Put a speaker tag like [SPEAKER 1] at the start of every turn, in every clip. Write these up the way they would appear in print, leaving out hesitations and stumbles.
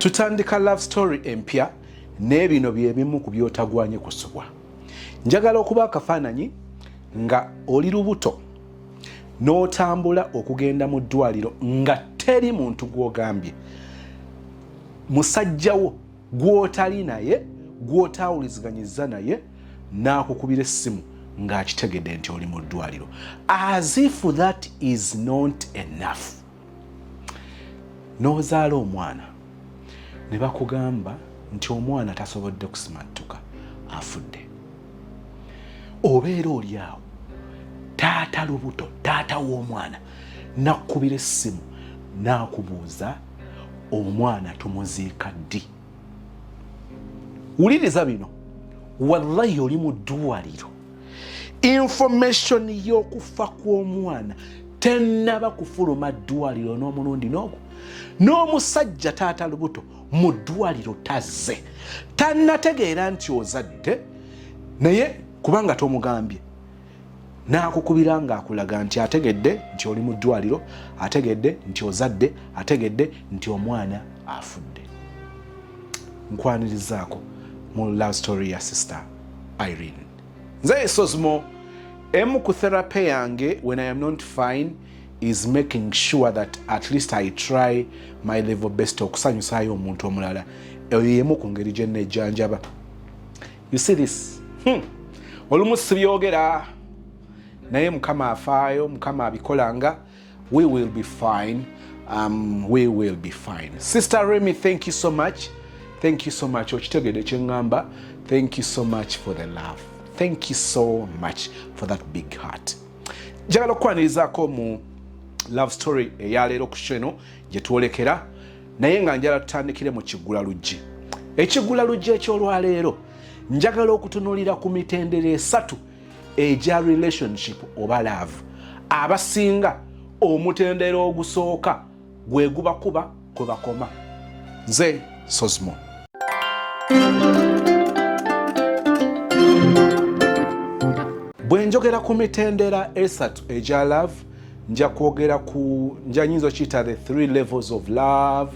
[SPEAKER 1] Tutandika love story empya n'ebino bye bimu ku by'otagwanye kusubwa. Njagala okuba akafaananyi nga oli lubuto n'otambula okugenda mu ddwaliro nga teri muntu gw'ogambye, musajjawo gw'otali naye, gw'otaawuliziganyiza naye, n'akukubira essimu ng'akitegedde nti oli mu ddwaliro. As if that is not enough, n'ozaala omwana ne bakugamba nti omwana tasobodde kusimattuka, afudde. Obeera oli awo, taata lubuto, taata w'omwana nakkubira essimu n'akubuuza, "Omwana tumuziika ddi?" Wuliriza bino, wallahi, oli mu ddwaliro, information y'okufa kw'omwana tennaba kufuluma ddwaliro n'omulundi n'ogwo, n'omusajja taata lubuto mu ddwaliro tazze, tannategeera nti ozadde, naye kubanga tomugambye, n'akukubira ng'akulaga nti ategedde nti oli mu ddwaliro, ategedde nti ozadde, ategedde nti omwana afudde. Nkwanirizaako mu love story ya Sister Irene. Nze Sosmo. Emu ku therapy yange when I am not fine is making sure that at least I try my level best okusanyusaayo omuntu omulala. Eyo yemu ku ngeri gye nejjanjaba. You see this. Olumu sibyogera, naye Mukama afaayo, Mukama abikolanga. We will be fine, we will be fine. Sister Remy, thank you so much, thank you so much. Okitegedde kyeŋŋamba. Thank you so much for the love, thank you so much for that big heart. Njagala okukwanirizaako mu love story eyaleero ku show eno gye twolekera, naye nga njala tutandikire mu kiggula luggi. Ekiggula luggi ekyolwaleero, njagala okutunuulira ku mitendera esatu egya relationship oba love. Abasinga omutendera ogusooka gwe gubakuba kwe bakoma. Nze Sosmo. Bwe njogera ku mitendera esatu egya love, nja kwogera ku nja nyinza okiyita the three levels of love,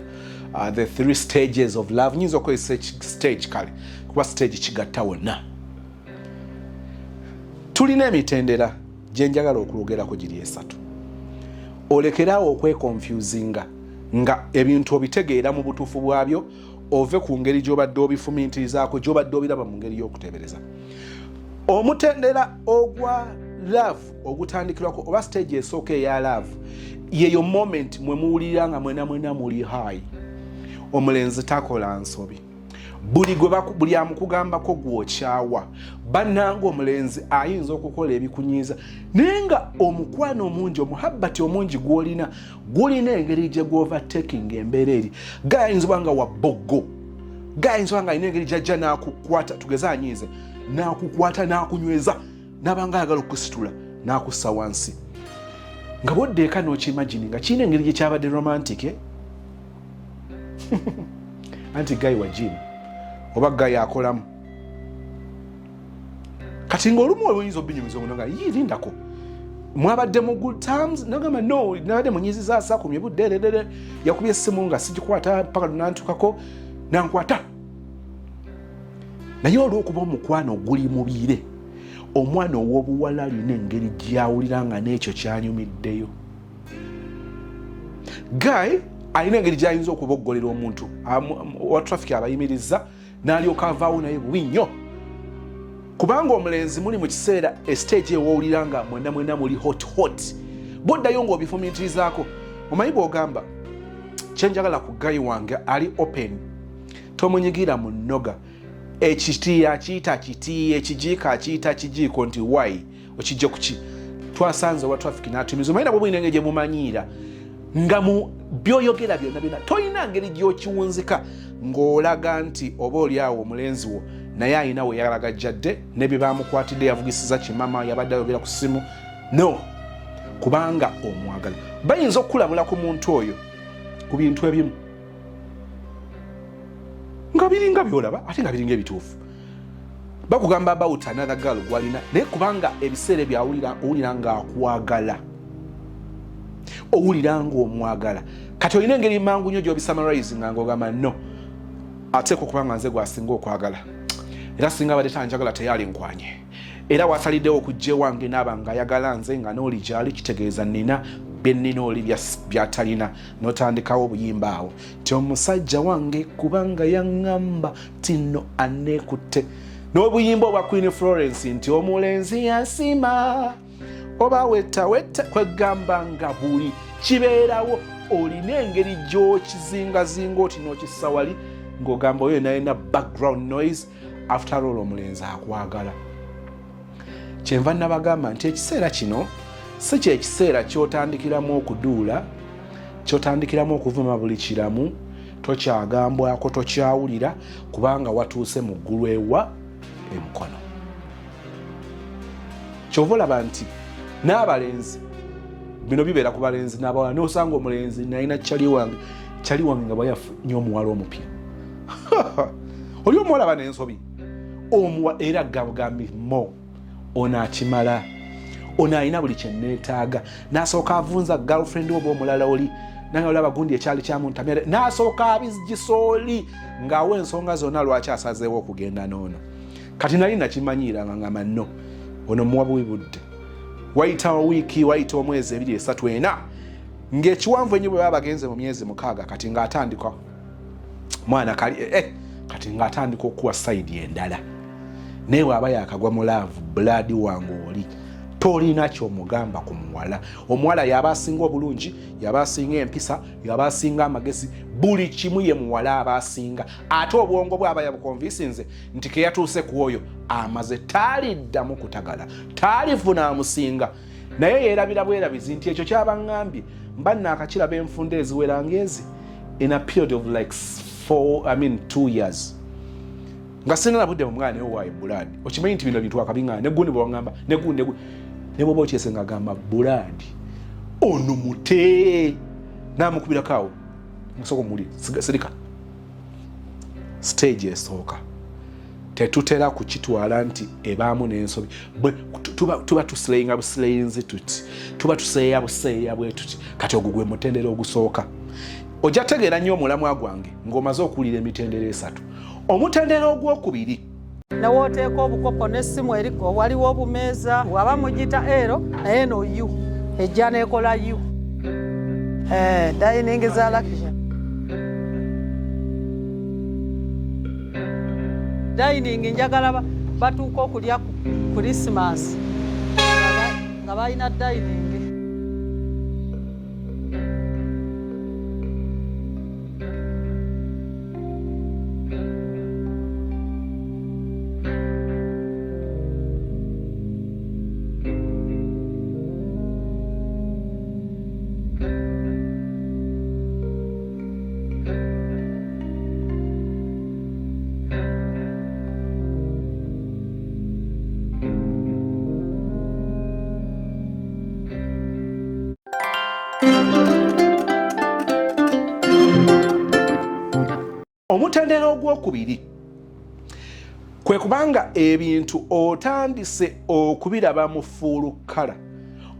[SPEAKER 1] the three stages of love. Nyinza okukozesa stage, kale kuba stage kigatta wonna. Tulina emitendera gye njagala okwogerako, giri esatu. Olekeraawo okweconfusinga nga ebintu obitegeera mu butuufu bwabyo, ove ku ngeri gy'obadde obifumintirizaako, gy'obadde obiraba mu ngeri y'okuteebereza. Omutendera ogwa love ogutandikirwako oba stage esooka eya love, yeyo moment mwe muwulira nga mwena mwena muli high. Omulenzi takola nsobi, buli gwe buli amukugambako gwokyawa. Bannanga, omulenzi ayinza okukola ebikunyiiza, naye nga omukwano omungi, omuhabbati omungi gw'olina, gulina engeri gye gwovertaking embeera eri. Gayinza oba nga wa boggo, gayinza oba nga alina engeri gyajja n'akukwata, tugeze anyiize, n'akukwata n'akunyweza, n'abanga ayagala okukusitula n'akussa wansi, nga bwodda eka n'okyimagini nga kirina engeri gye kyabadde romantic, eh? Anti guy wa gym oba guy akolamu. Kati ngaolumu oyinza obinyumiza omuntu nga yirindako mwabadde mu good terms, nagamba, "No, nabadde munyiziza, asakumye budde, yakubye essimu nga sigikwata paka lunantukako nankwata." Naye olw'okuba omukwano guli mubiire, omwana ow'obuwala alina engeri gyawulira nga n'ekyo kyanyumiddeyo. Guy alina engeri gyayinza okuboggolera omuntu wa traffic abayimiriza, n'alyoka avaawo naye bubi nnyo, kubanga omulenzi muli mu kiseera estage ewowulira nga mwena mwena muli hot hot. Bwoddayo ng'obifumintirizaako, omanyi bw'ogamba, "Kyenjagala ku guy wange, ali open, tomunyigira mu nnoga, ekiti akiyita kiti, ekijiiko akiyita kijiiko, nti why okijja kuki twasanze owa traffic n'atumiza." Omanyi nabwo bulina engeri gye mumanyiira nga mu byoyogera byonna byonna tolina ngeri gy'okiwunzika ng'olaga nti oba oli awo omulenzi wo naye alina we yalagajjadde ne bye bamukwatidde, yavugisiza kimama, yabadde ayogera ku ssimu. No kubanga omwagala, bayinza okukulabula ku muntu oyo ku bintu ebimu nga biringa byolaba ate nga biringa ebituufu. Bakugamba about another girl gwalina, naye kubanga ebiseera ebyo owulira ng'akwagala, owulira ng'omwagala, kati olina engeri mangu nnyo gy'obisummarize nga ng'ogamba, "No, Ateekwa okuba nga nze gwasinga okwagala, era singa abadde tanjagala teyali nkwanye, era wasaliddewo okujja ewange naaba nga ayagala nze nga n'oli gyali, kitegeeza nina bye nnina oli byatalina. N'otandikawo obuyimba awo nti omusajja wange kubanga yaŋŋamba tino aneekutte, n'obuyimba obwa Queen Florence nti omulenzi yansiima oba wetta wetta, kwegamba nga buli kibeerawo olina engeri gy'okizingazinga oti n'okissa wali ng'ogamba oyo nalina background noise. After all omulenzi akwagala. Kyenva nabagamba nti ekiseera kino si kyekiseera ky'otandikiramu okuduula, ky'otandikiramu okuvuma buli kiramu, tokyagambwako, tokyawulira, kubanga watuuse mu ggulu ewa emukono. Kyova olaba nti n'abalenzi bino bibeera ku balenzi n'abawala, n'osanga omulenzi nalina kyali wange, kyali wange nga bwayafunye omuwala omupya oli omuwala aba n'ensobi omuwa, era gambi mo ono akimala, ono alina buli kyenneetaaga, n'asooka avunza girlfriend oba omulala oli nange olaba gundi ekyali kyamuntamya, n'asooka abigisa oli ng'awa ensonga zonna lwaki asazeewo okugenda n'ono. Kati nali nakimanyiira nga ngamba no ono muwa buwi budde, wayitawo wiiki, wayita omwezi, 2, 3, 4, ng'ekiwanvu ennyo bwe baba bagenze mu myezi 6, kati ng'atandika mwana kali kati ng'atandika okuwa sayidi endala. Naye bw'aba yakagwa mu laavu, blood wange oli tolina kyomugamba ku muwala. Omuwala yaba asinga obulungi, yaba asinga empisa, yaba asinga amagezi, buli kimu ye muwala aba asinga. Ate obwongo bwe aba yabukonvisinze nti keyatuuse ku oyo amaze, taaliddamu kutagala, taalifuna amusinga. Naye yeerabira bwerabizi nti ekyo kyabaŋŋambye mba naakakiraba enfunda eziwera ng'ezi in a period of like four, I mean 2 years nga sina na budde mumwana naye owaaye bulaadi. Okimanyi nti bino bintu akabiŋŋana negundi bwewaŋŋamba negundi ne bwoba okyese nga agamba bulaadi ono mute namukubirako awo musoko muli sirika. Stage esooka tetutera kukitwala nti ebaamu n'ensobi, tuba tusilayinga busilayinzi tuti, tuba tuseeya buseeya bwe tuti. Kati ogwo gwe mutendera ogusooka. Ojja tegeera nnyo omulamwa gwange ng'omaze okuwulira emitendera 3. Omutendera ogwokubiri,
[SPEAKER 2] Newooteeka obukopo n'essimu eriko, waliwo obumeeza waba mugita ero naye eno u ejja n'ekola u dining za luxury. Dining njagala batuuka okulya ku Christmas nga balina dining.
[SPEAKER 1] Omutendera ogwokubiri kwe kubanga ebintu otandise okubiraba mu full color.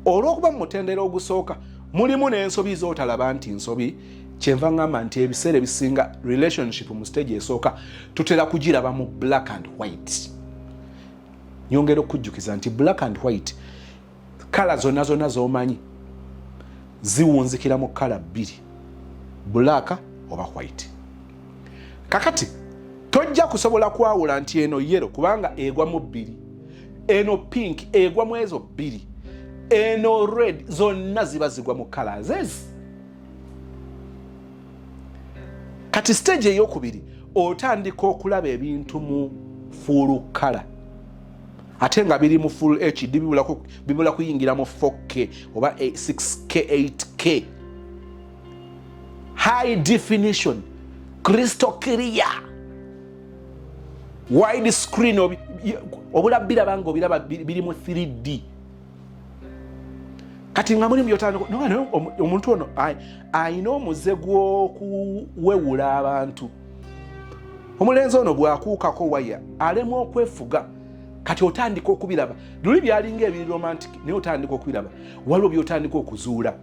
[SPEAKER 1] Olw'okuba mu mutendera ogusooka mulimu n'ensobi z'otalaba nti nsobi, kyenva ngamba nti ebiseera ebisinga relationship mu stage esooka tutera kugiraba mu black and white. Nyongera okujjukiza nti black and white kala zonna zonna z'omanyi ziwunzikira mu kala 2, black oba white. Kakati tojja kusobola kwawula nti eno yellow kubanga egwa mu 2, eno pink egwa mu ezo 2, eno red, zonna ziba zigwa mu colors ezi. Kati stage eyokubiri otandika okulaba ebintu mu full color, ate nga biri mu full HD, bibula kuyingira mu 4K oba 6K, 8K, high definition, crystal clear, wide screen, obula biraba nga obiraba biri mu 3D. Kati nga mulimu byotandika omuntu ono ayina omuze gw'okuwewula abantu. Omulenzi ono bw'akuukako waya alemwa okwefuga. Kati otandika okubiraba, luli byalinga ebiri romantic, naye otandika okubiraba, waliwo byotandika okuzuula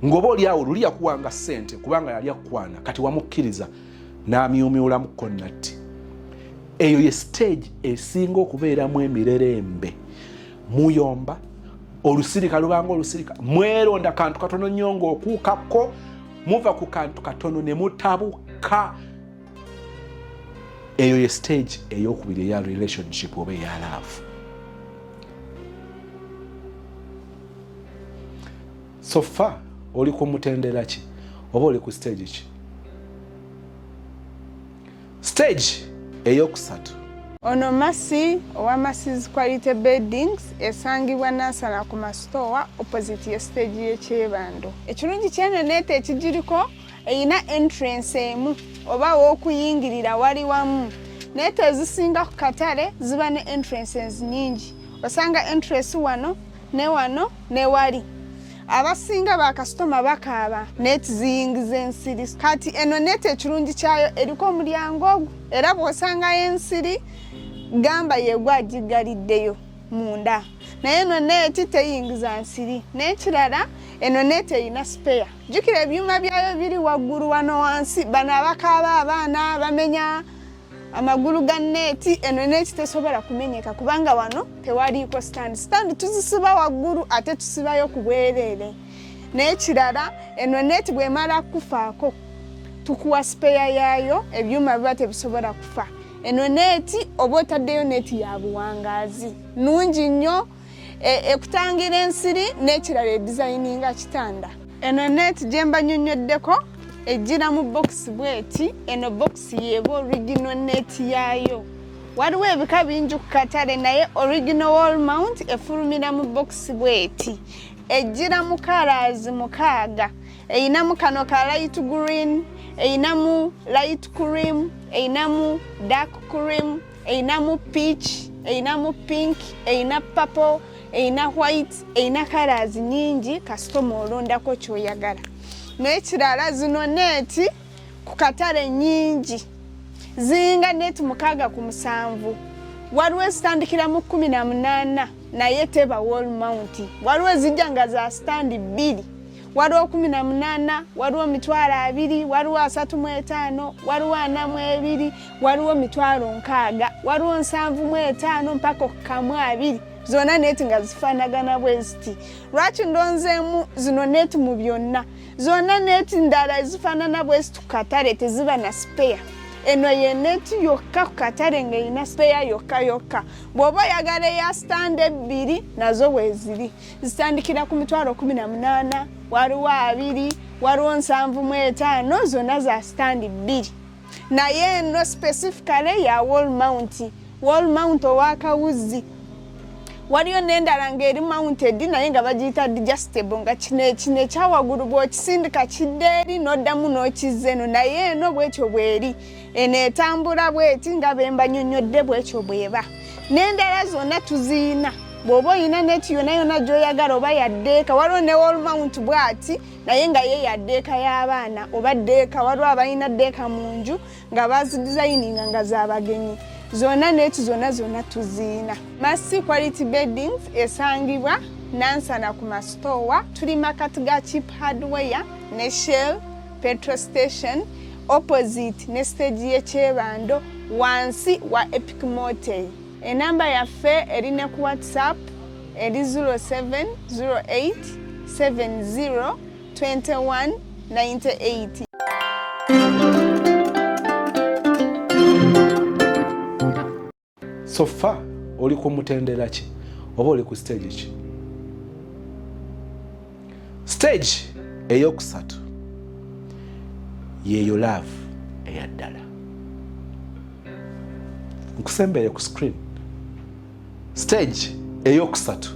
[SPEAKER 1] ng'oba oli awo luli yakuwanga ssente kubanga yali akukwana, kati wamukkiriza. N'amyumyulamuko natti. Eyo ye stage esinga okubeeramu emirerembe. Muyomba, olusirika lubanga olusirika, mweronda kantu katono nnyo ng'okuukako, muva ku kantu katono ne mutabuka. Eyo ye stage eyokubiri eya relationship oba eya love. So far oli ku mutendera ki oba oli ku stage ki? Stage eyokusatu.
[SPEAKER 3] Ono Mercy owa Mercy's Quality Beddings esangibwa Nansana ku Masitoowa opposite ye stage y'e Kyebando. Ekirungi ky'eno neeti ekigiriko erina entrance emu oba w'okuyingirira wali wamu. Neeti ezisinga ku katale ziba ne entrances nyingi, osanga entrance wano ne wano ne wali. Abasinga bakasitoma bakaaba neeti ziyingiza ensiri. Kati eno neeti ekirungi kyayo eriko omulyango ogwo, era bw'osangayo ensiri gamba yegwa agiggaliddeyo munda. Naye eno neeti teyingiza nsiri. N'ekirala eno neeti erina sipeya. Jjukira ebyuma byayo biri waggulu wano wansi, bano abakaaba abaana bamenya amagulu ga neeti. Eno neeti tesobola kumenyeka kubanga wano tewaliiko stand. Stand tuzisiba waggulu ate tusibayo ku bwereere. N'ekirala eno neeti bw'emala kufaako tukuwa sipeya yaayo, ebyuma biba tebisobola kufa. Eno neeti oba otaddeyo neeti ya buwangaazi, nnungi nnyo, ekutangira ensiri. N'ekirala edizayininga kitanda. Eno neeti gye mbanyonnyoddeko ejjira mu bokisi bweti. Eno bokisi yeeba original neeti yaayo. Waliwo ebika bingi ku katale, naye original wall mount efulumira mu bokisi bweti. Ejjira mu colors 6. Eyinamu kano ka light green, eyinamu light cream, eyinamu dark cream, eyinamu peach, eyinamu pink, eyina purple, eyina white, eyina colors nyingi. Kasitoma olondako ky'oyagala. N'ekirala zino neeti ku katale nyingi, ziyinga neeti 6 ku 7. Waliwo ezitandikira mu 18 naye teba wall mount. Waliwo ezijja nga za stand 2. Waliwo 18, waliwo 20,000, waliwo 35, waliwo 42, waliwo 60,000, waliwo 75 mpaka okukamu 20. Zonna neeti nga zifaanagana bwe ziti. Lwaki ndonzeemu zino neeti mu byonna? Zonna neeti ndala ezifaanana bwe ziti ku katale teziba na sipeya. Eno ye neeti yokka ku katale ng'erina sipeya yokka yokka. Bw'oba oyagala eya sitanda 2 nazo bweziri, zitandikira ku 18,000, waliwo 20, waliwo 75, zonna za sitandi 2. Naye eno specifically ya wall mount, wall mount ow'akawuzi. Waliyo n'endala ng'eri mounted naye nga bagiyita adjustable, nga kino kino ekyawaggulu bw'okisindika kidda eri n'oddamu n'okizza eno. Naye eno bwetyo bw'eri, eno etambula bweti nga bwe mbanyonnyodde, bwetyo bw'eba. N'endala zonna tuziyina. Bw'oba oyina neeti yonna yonna gy'oyagala oba yaddeeka, waliwo ne wall mount bw'ati naye nga ye yaddeeka y'abaana oba ddeeka. Waliwo abalina ddeeka mu nju nga bazidizayininga nga z'abagenyi. Zonna neeti zonna zonna tuziyina. Mercy Quality Beddings esangibwa Nansana ku Masitoowa, tuli makati ga Cheap Hardware ne Shell petrol station, opposite ne stage y'e Kyebando, wansi wa Epic Motel. Enamba yaffe eri ne ku WhatsApp eri 0708 70 21 98.
[SPEAKER 1] So far oli ku mutendera ki oba oli ku stage ki? Stage eyokusatu yeeyo love eya ddala. Nkusembere ku screen. Stage eyokusatu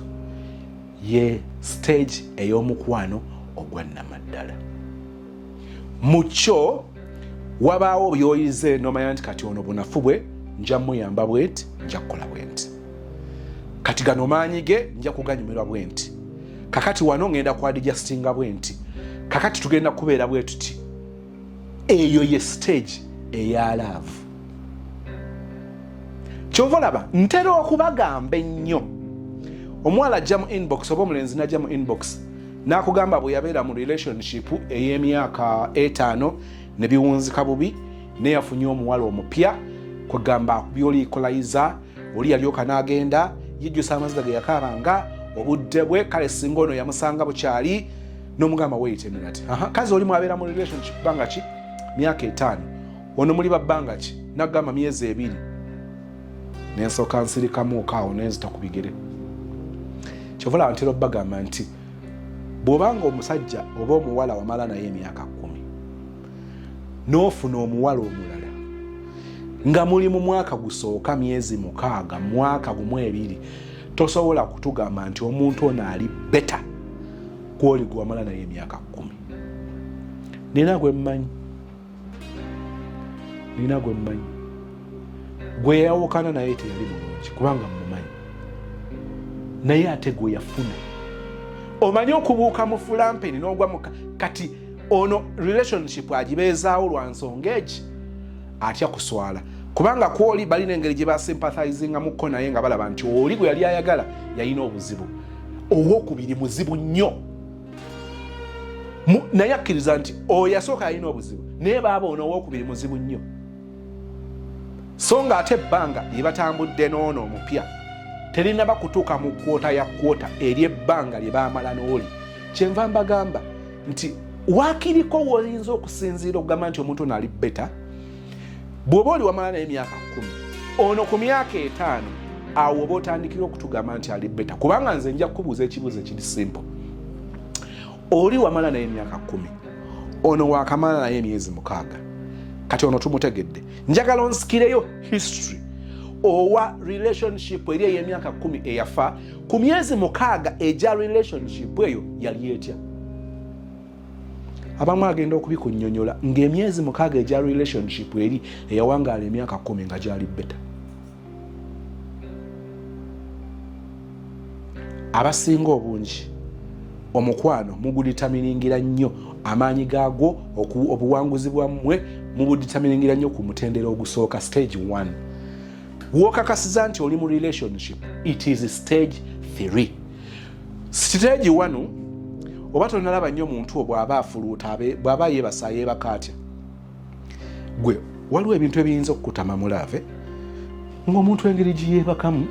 [SPEAKER 1] ye stage ey'omukwano ogwa nnamaddala. Mu kyo wabaawo by'oyize n'omanya nti kati ono bunafu bwe nja muyamba bwenti, nja kukola bwenti, kati gano maanyi ge nja kuganyumirwa bwenti, kakati wano ngenda kuadjustinga bwenti, kakati tugenda kubeera bwe tuti. Eyo ye stage eya love. Kyova olaba ntera okubagamba ennyo, omuwala ajja mu inbox oba omulenzi najja mu inbox n'akugamba bwe yabeera mu relationship ey'emyaka 5 ne biwunzika bubi, Naye yafunye omuwala omupya, kwegamba akubye oli equalizer, oli yalyoka n'agenda yejjusa amaziga ge yakaabanga obudde bwe. Kale singa ono yamusanga bukyali n'omugamba, "Wait a minute." Aha, kazi oli mwabeera mu relationship bbanga ki? Myaka 5. Ono muli babbanga ki? Nagamba myezi 2. Nensooka nsirikamuuko awo, nenzita ku bigere. Kyova olaba ntera obbagamba nti bw'obanga omusajja oba omuwala wamala naye emyaka 10, n'ofuna omuwala omulala nga muli mu mwaka gusooka, myezi 6, mwaka 1, 2, tosobola kutugamba nti omuntu ono ali better kwoli gwe wamala naye emyaka 10. Nina gwe mmanyi, nina gwe mmanyi gwe yawukana naye teyali mulungi, kubanga mumanyi, naye ate gwe yafuna, omanyi okubuuka mu fulampeni n'ogwa muka. Kati ono relationship agibeezaawo lwa nsonga eki? Atya kuswala, kubanga kwoli balina engeri gye basympathizingamuko naye nga balaba nti oli gwe yali ayagala yalina obuzibu, owokubiri muzibu nnyo. Naye akkiriza nti oyo yasooka yalina obuzibu, naye baaba ono owokubiri muzibu nnyo. So nga ate ebbanga lye batambudde n'ono omupya terinaba kutuuka mu quarter ya quarter eri ebbanga lye baamala n'oli. Kyenva mbagamba nti waakiriko woyinza okusinziira okugamba nti omuntu ono ali better. Bw'oba oli wamala naye emyaka 10, ono ku myaka 5, awo oba otandikira okutugamba nti ali better. Kubanga nze nja kukubuuza ekibuuzo ekiri simple: oli wamala naye emyaka 10, ono wakamala naye emyezi 6. Kati ono tumutegedde, njagala onsikireyo history owa relationship eri ey'emyaka 10 eyafa ku myezi 6 egya relationship eyo yali etya? Abamu agenda okubikunyonyola ng'emyezi 6 egya relationship eri eyawangaala emyaka 10 nga gyali better. Abasinga obungi omukwano mugudeterminingira nnyo amaanyi gaagwo, obuwanguzi bwammwe mubudeterminingira nnyo ku mutendera ogusooka, stage 1. Wokakasiza nti oli mu relationship, it is stage 3. Stage 1 oba tonalaba nnyo muntu bw'aba afuluuta, bw'aba yeebasa, yeebaka atya? Gwe waliwo ebintu ebiyinza okukutama mu love, ng'omuntu engeri giyeebakamu.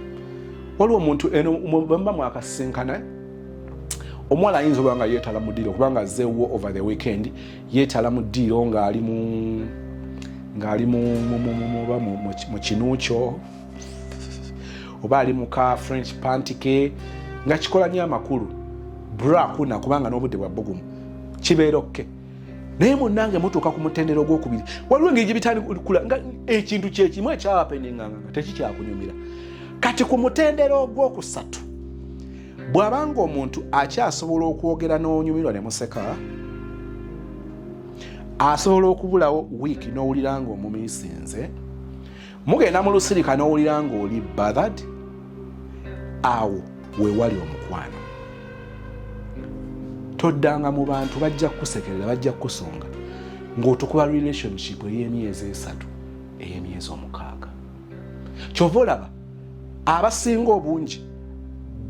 [SPEAKER 1] Waliwo omuntu eno bwemuba mwakasinkana, omuwala ayinza oba nga yeetala mu ddiiro kubanga azzeewo over the weekend, yeetala mu ddiiro ng'ali mu ng'ali oba mu kinuukyo oba ali mu ka French panty ke nga kikola nnyo amakulu bra kuna, kubanga n'obudde bwa bbugumu, kibeera okay. Naye munnange mutuuka ku mutendera ogwokubiri, waliwo engeri gyebitandikula nga ekintu kyekimu ekyahappeninganga nga tekikyakunyumira. Kati ku mutendera ogwokusatu, bw'abanga omuntu akyasobola okwogera n'onyumirwa ne museka, asobola okubulawo wiiki n'owulira nga omumiisinze, mugenda mu lusirika n'owulira nga oli bothered, awo weewali omukwano. Toddanga mu bantu, bajja kukusekerera, bajja kukusonga ng'otukuba relationship ey'emyezi 3, ey'emyezi 6. Kyova olaba abasinga obungi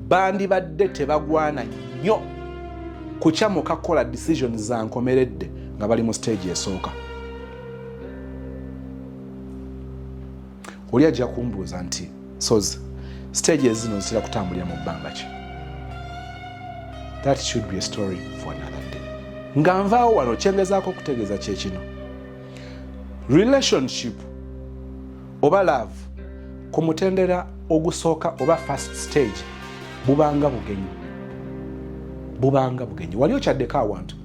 [SPEAKER 1] bandibadde tebagwana nnyo kukyamuka kukola decision za nkomeredde nga bali mu stage esooka. Oli ajja kumbuuza nti, "Sozi, stage ezino zitera kutambulira mu bbanga ki?" That should be a story for another day. Nga nvaawo wano, kyengezaako okutegeeza kyekino: relationship oba love ku mutendera ogusooka oba first stage bubanga bugenyi, bubanga bugenyi. Wali okyaddeko awantu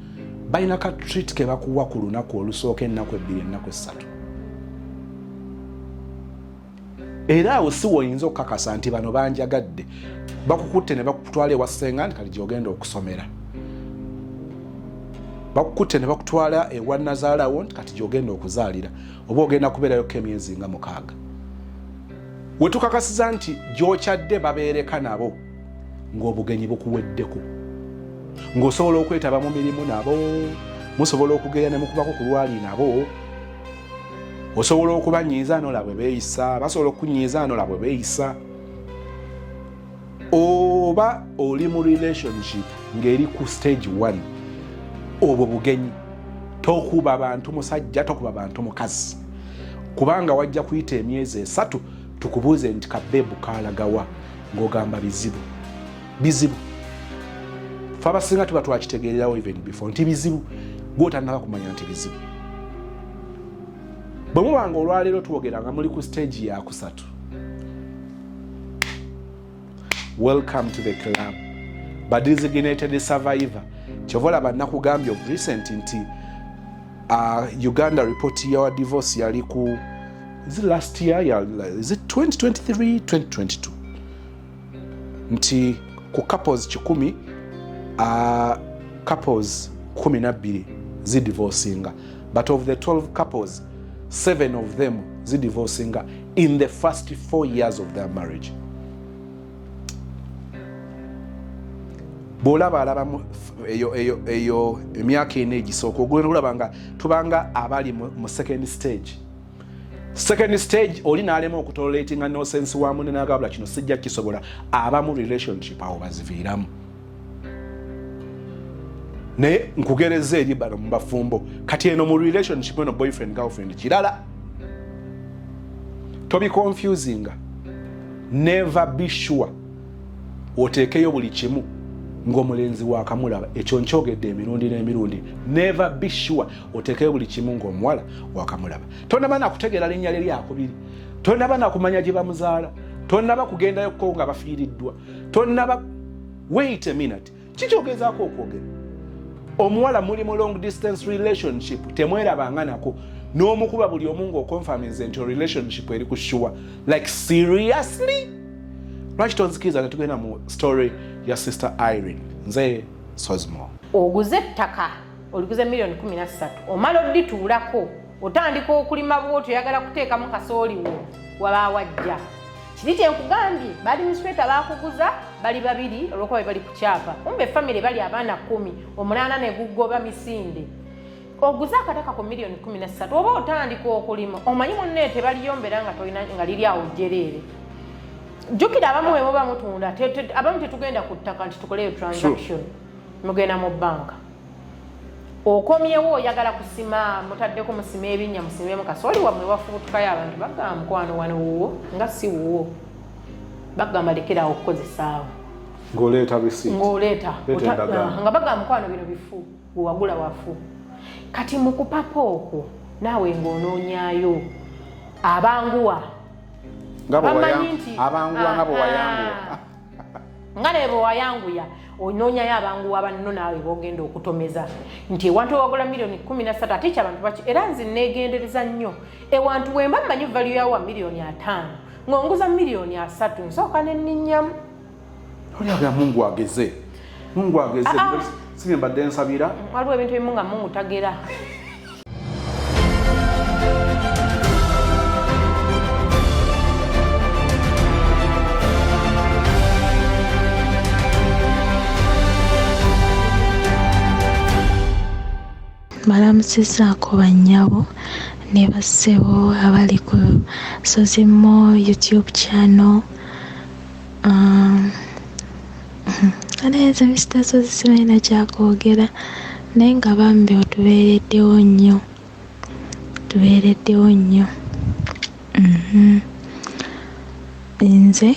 [SPEAKER 1] balina ka treat ke bakuwa ku lunaku olusooka, ennaku 2, ennaku 3, era awo si woyinza okukakasa nti bano banjagadde. Bakukutte ne bakutwala ewa ssenga nti kati gyogenda okusomera, bakukutte ne bakutwala ewa nazaalawo nti kati gyogenda okuzaalira, oba ogenda kubeerayoko emyezi nga 6. Wetukakasiza nti gyokyadde babeereka nabo ng'obugenyi bukuweddeko, ng'osobola okwetaba mu mirimu nabo, musobola okugenda ne mukubako ku lwali nabo, osobola okubanyiiza nola bwe beeyisa, basobola okunyiiza nola bwe beeyisa, oba oli mu relationship ng'eri ku stage 1, obwo bugenyi. Tokuba bantu musajja, tokuba bantu mukazi. Kubanga wajja kuyita emyezi 3 tukubuuze nti kabeebu kaalagawa, ng'ogamba bizibu bizibu. Fe abasinga tuba twakitegeererawo even before nti bizibu, gwotannaba kumanya nti bizibu. Bwe mubanga olwaleero twogera nga muli ku stage yakusatu, welcome to the club, ba designated survivor. Kyova olaba nakugambye of recent nti Uganda report ya divorce yali ku, is it last year, is it 2023, 2022, nti ku couples 100, couples 12 zidivorcinga, but of the 12 couples, 7 of them zidivorcinga in the first 4 years of their marriage. Bw'olaba alabamu eyo emyaka 4 egisooka, ogenda olaba nga tubanga abali mu second stage. Second stage oli n'alema okutoleratinga nonsense wa munne, n'agabula kino sijja kisobola. Abamu relationship awo baziviiramu. Naye nkugereza eri bano mu bafumbo kati eno mu relationship eno boyfriend girlfriend kirala, tobiconfusinga. Never be sure oteekeyo buli kimu ng'omulenzi wakamulaba. Ekyo nkyogedde emirundi n'emirundi. Never be sure oteekeyo buli kimu ng'omuwala wakamulaba. Tonaba nakutegeera linnya lye lyakubiri, tonaba nakumanya gye bamuzaala, tonaba kugendayoko nga bafiiriddwa, tonaba. Wait a minute, kikyogezaako okwogera? Omuwala muli mu long distance relationship, temwerabanga nako, n'omukuba buli omu ng'oconfirminze nti relationship eri ku sure. Like seriously, lwaki tonzikiriza netugenda mu story ya Sister Irene? Nze Sozmo.
[SPEAKER 4] Oguze ettaka, oliguze miliyoni 13, omala odituulako, otandika okulima bwoti, oyagala kuteekamu kasooli wo, waba wajja kiri kyenkugambye, ba administrator bakuguza bali babiri olwokuba be bali ku kyapa, kumbe famire bali abaana 10, omunaana ne gugoba misinde. Oguze akataka ku miliyoni 13, oba otandika okulima, omanyi munne tebaliyombera nga tolina nga liri awo jjereere. Jjukira abamu bwe muba mutunda, abamu tetugenda ku ttaka nti tukoleyo transaction, mugenda mu banka. Okomyewo oyagala kusima, mutaddeko musima ebinnya, musimemu kasooli wammwe, wafubutukayo abantu bagamba mukwano wano wuwo nga si wuwo, bagamba lekerawo okukozesaawo.
[SPEAKER 1] Ng'oleeta receipt.
[SPEAKER 4] Ng'oleeta
[SPEAKER 1] Leeta endagaano.
[SPEAKER 4] Nga bagamba mukwano bino bifu, wewagula wafu. Kati mu kupapa okwo naawe ng'onoonyaayo abanguwa.
[SPEAKER 1] Nga bwe
[SPEAKER 4] Bamanyi nti
[SPEAKER 1] abanguwa nga bwe wayanguwa.
[SPEAKER 4] Nga naye bwe wayanguya, onoonyayo abanguwa banno naawe bogenda okutomeza nti ewantu ewagula miliyoni 13, ate ekyo abantu baki. Era nze neegendereza nnyo ewantu wemba mmanyi value yawo wa miliyoni 50, ng'onguza miliyoni 30, nsooka nennyinnyamu.
[SPEAKER 1] Olyaga Mungu ageze, Mungu ageze.
[SPEAKER 4] Ah, ah.
[SPEAKER 1] Si bye mbadde nsabira.
[SPEAKER 4] Waliwo ebintu ebimu nga Mungu tagera.
[SPEAKER 5] Mbalamusizzaako bannyabo ne bassebo abali ku Sozimo YouTube channel. Naye nze Mr. Sozi simanyi na kyakwogera, naye nga bambi otubeereddewo nnyo, otubeereddewo nnyo. Nze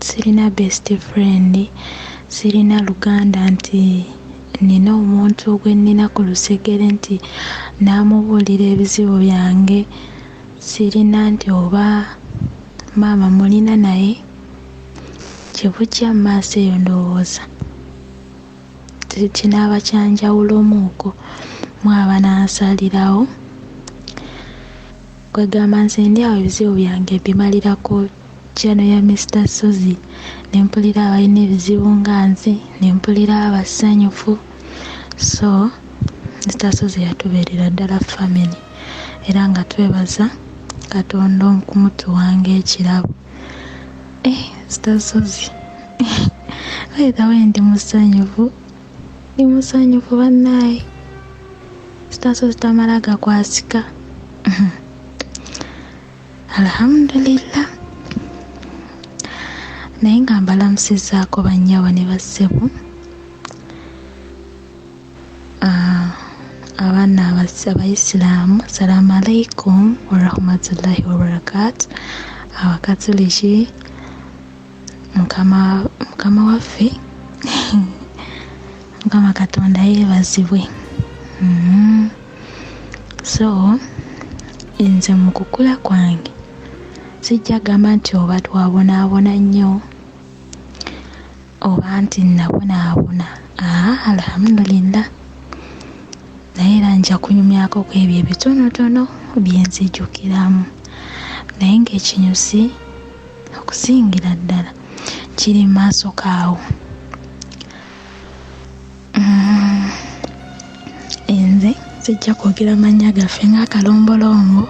[SPEAKER 5] sirina best friend, sirina luganda nti nina omuntu gwe nnina ku lusegere nti naamubuulira ebizibu byange. Sirina nti oba maama mulina, naye kye bujja mu maaso eyo ndowooza kinaaba kya njawulomuuko mu abanansalirawo. Kwegamba nze ndi awo ebizibu byange mbimalira ku channel ya Mr. Sozi, ne mpulira abalina ebizibu nga nze, ne mpulira abasanyufu. So Mr. Sozi yatubeerera ddala family, era nga twebaza Katonda okumutuwanga ekirabo. Mr. Sozi, by the way, ndi musanyufu, ndi musanyufu bannaaye. Mr. Sozi tamala gakwasika. Alhamdulillah. Naye nga mbalamusizzaako bannyabo ne bassebo. Abaana Abayisiraamu, salaamu alaikum warahmatullahi wabarakatu. Abakatuliki, mukama mukama waffe Mukama Katonda yeebazibwe. So nze mu kukula kwange sijja gamba nti oba twabonaabona nnyo oba nti nabonaabona, aa alhamdulillah, naye era nja kunyumyako ku ebyo ebitonotono bye nzijukiramu, naye ng'ekinyusi okusingira ddala kiri mu maaso kaawo. Nze sijja kwogera mannya gaffe ng'akalombolombo,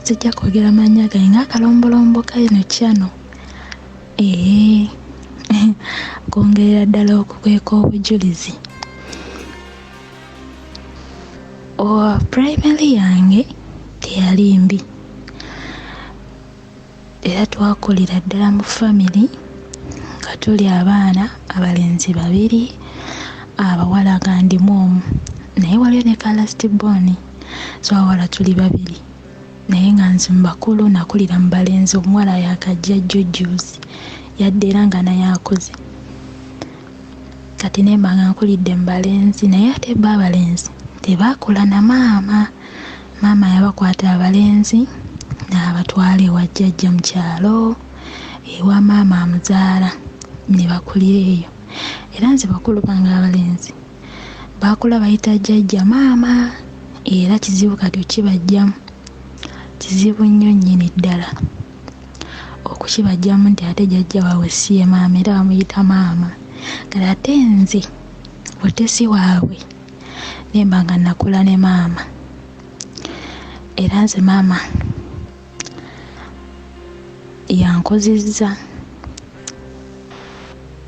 [SPEAKER 5] sijja kwogera mannya gange ng'akalombolombo ka eno channel. Eeh kwongerera ddala okukweka obujulizi. Pulayimale yange teyali mbi era twakulira ddala mu famire nga tuli abaana abalenzi babiri, abawala nga ndimu omu naye waliyo ne ka last born so abawala tuli babiri. Naye nga nze mu bakulu nakulira mu balenzi, omuwala yaakajja jjo jjuuzi yadde era nga naye akuze. Kati ne mba nga nkulidde mu balenzi naye ate bo abalenzi tebaakula na maama. Maama yabakwata abalenzi n'abatwala ewa jjajja mu kyalo ewa maama amuzaala ne bakulira eyo. Era nze bakulu bange abalenzi baakula bayita jjajja maama era kizibu kati okukibaggyamu, kizibu nnyo nnyini ddala okukibaggyamu nti ate jjajja waabwe si ye maama era bamuyita maama. Kati ate nze butesi waabwe ne mba nga nakula ne maama era nze maama yankuzizza.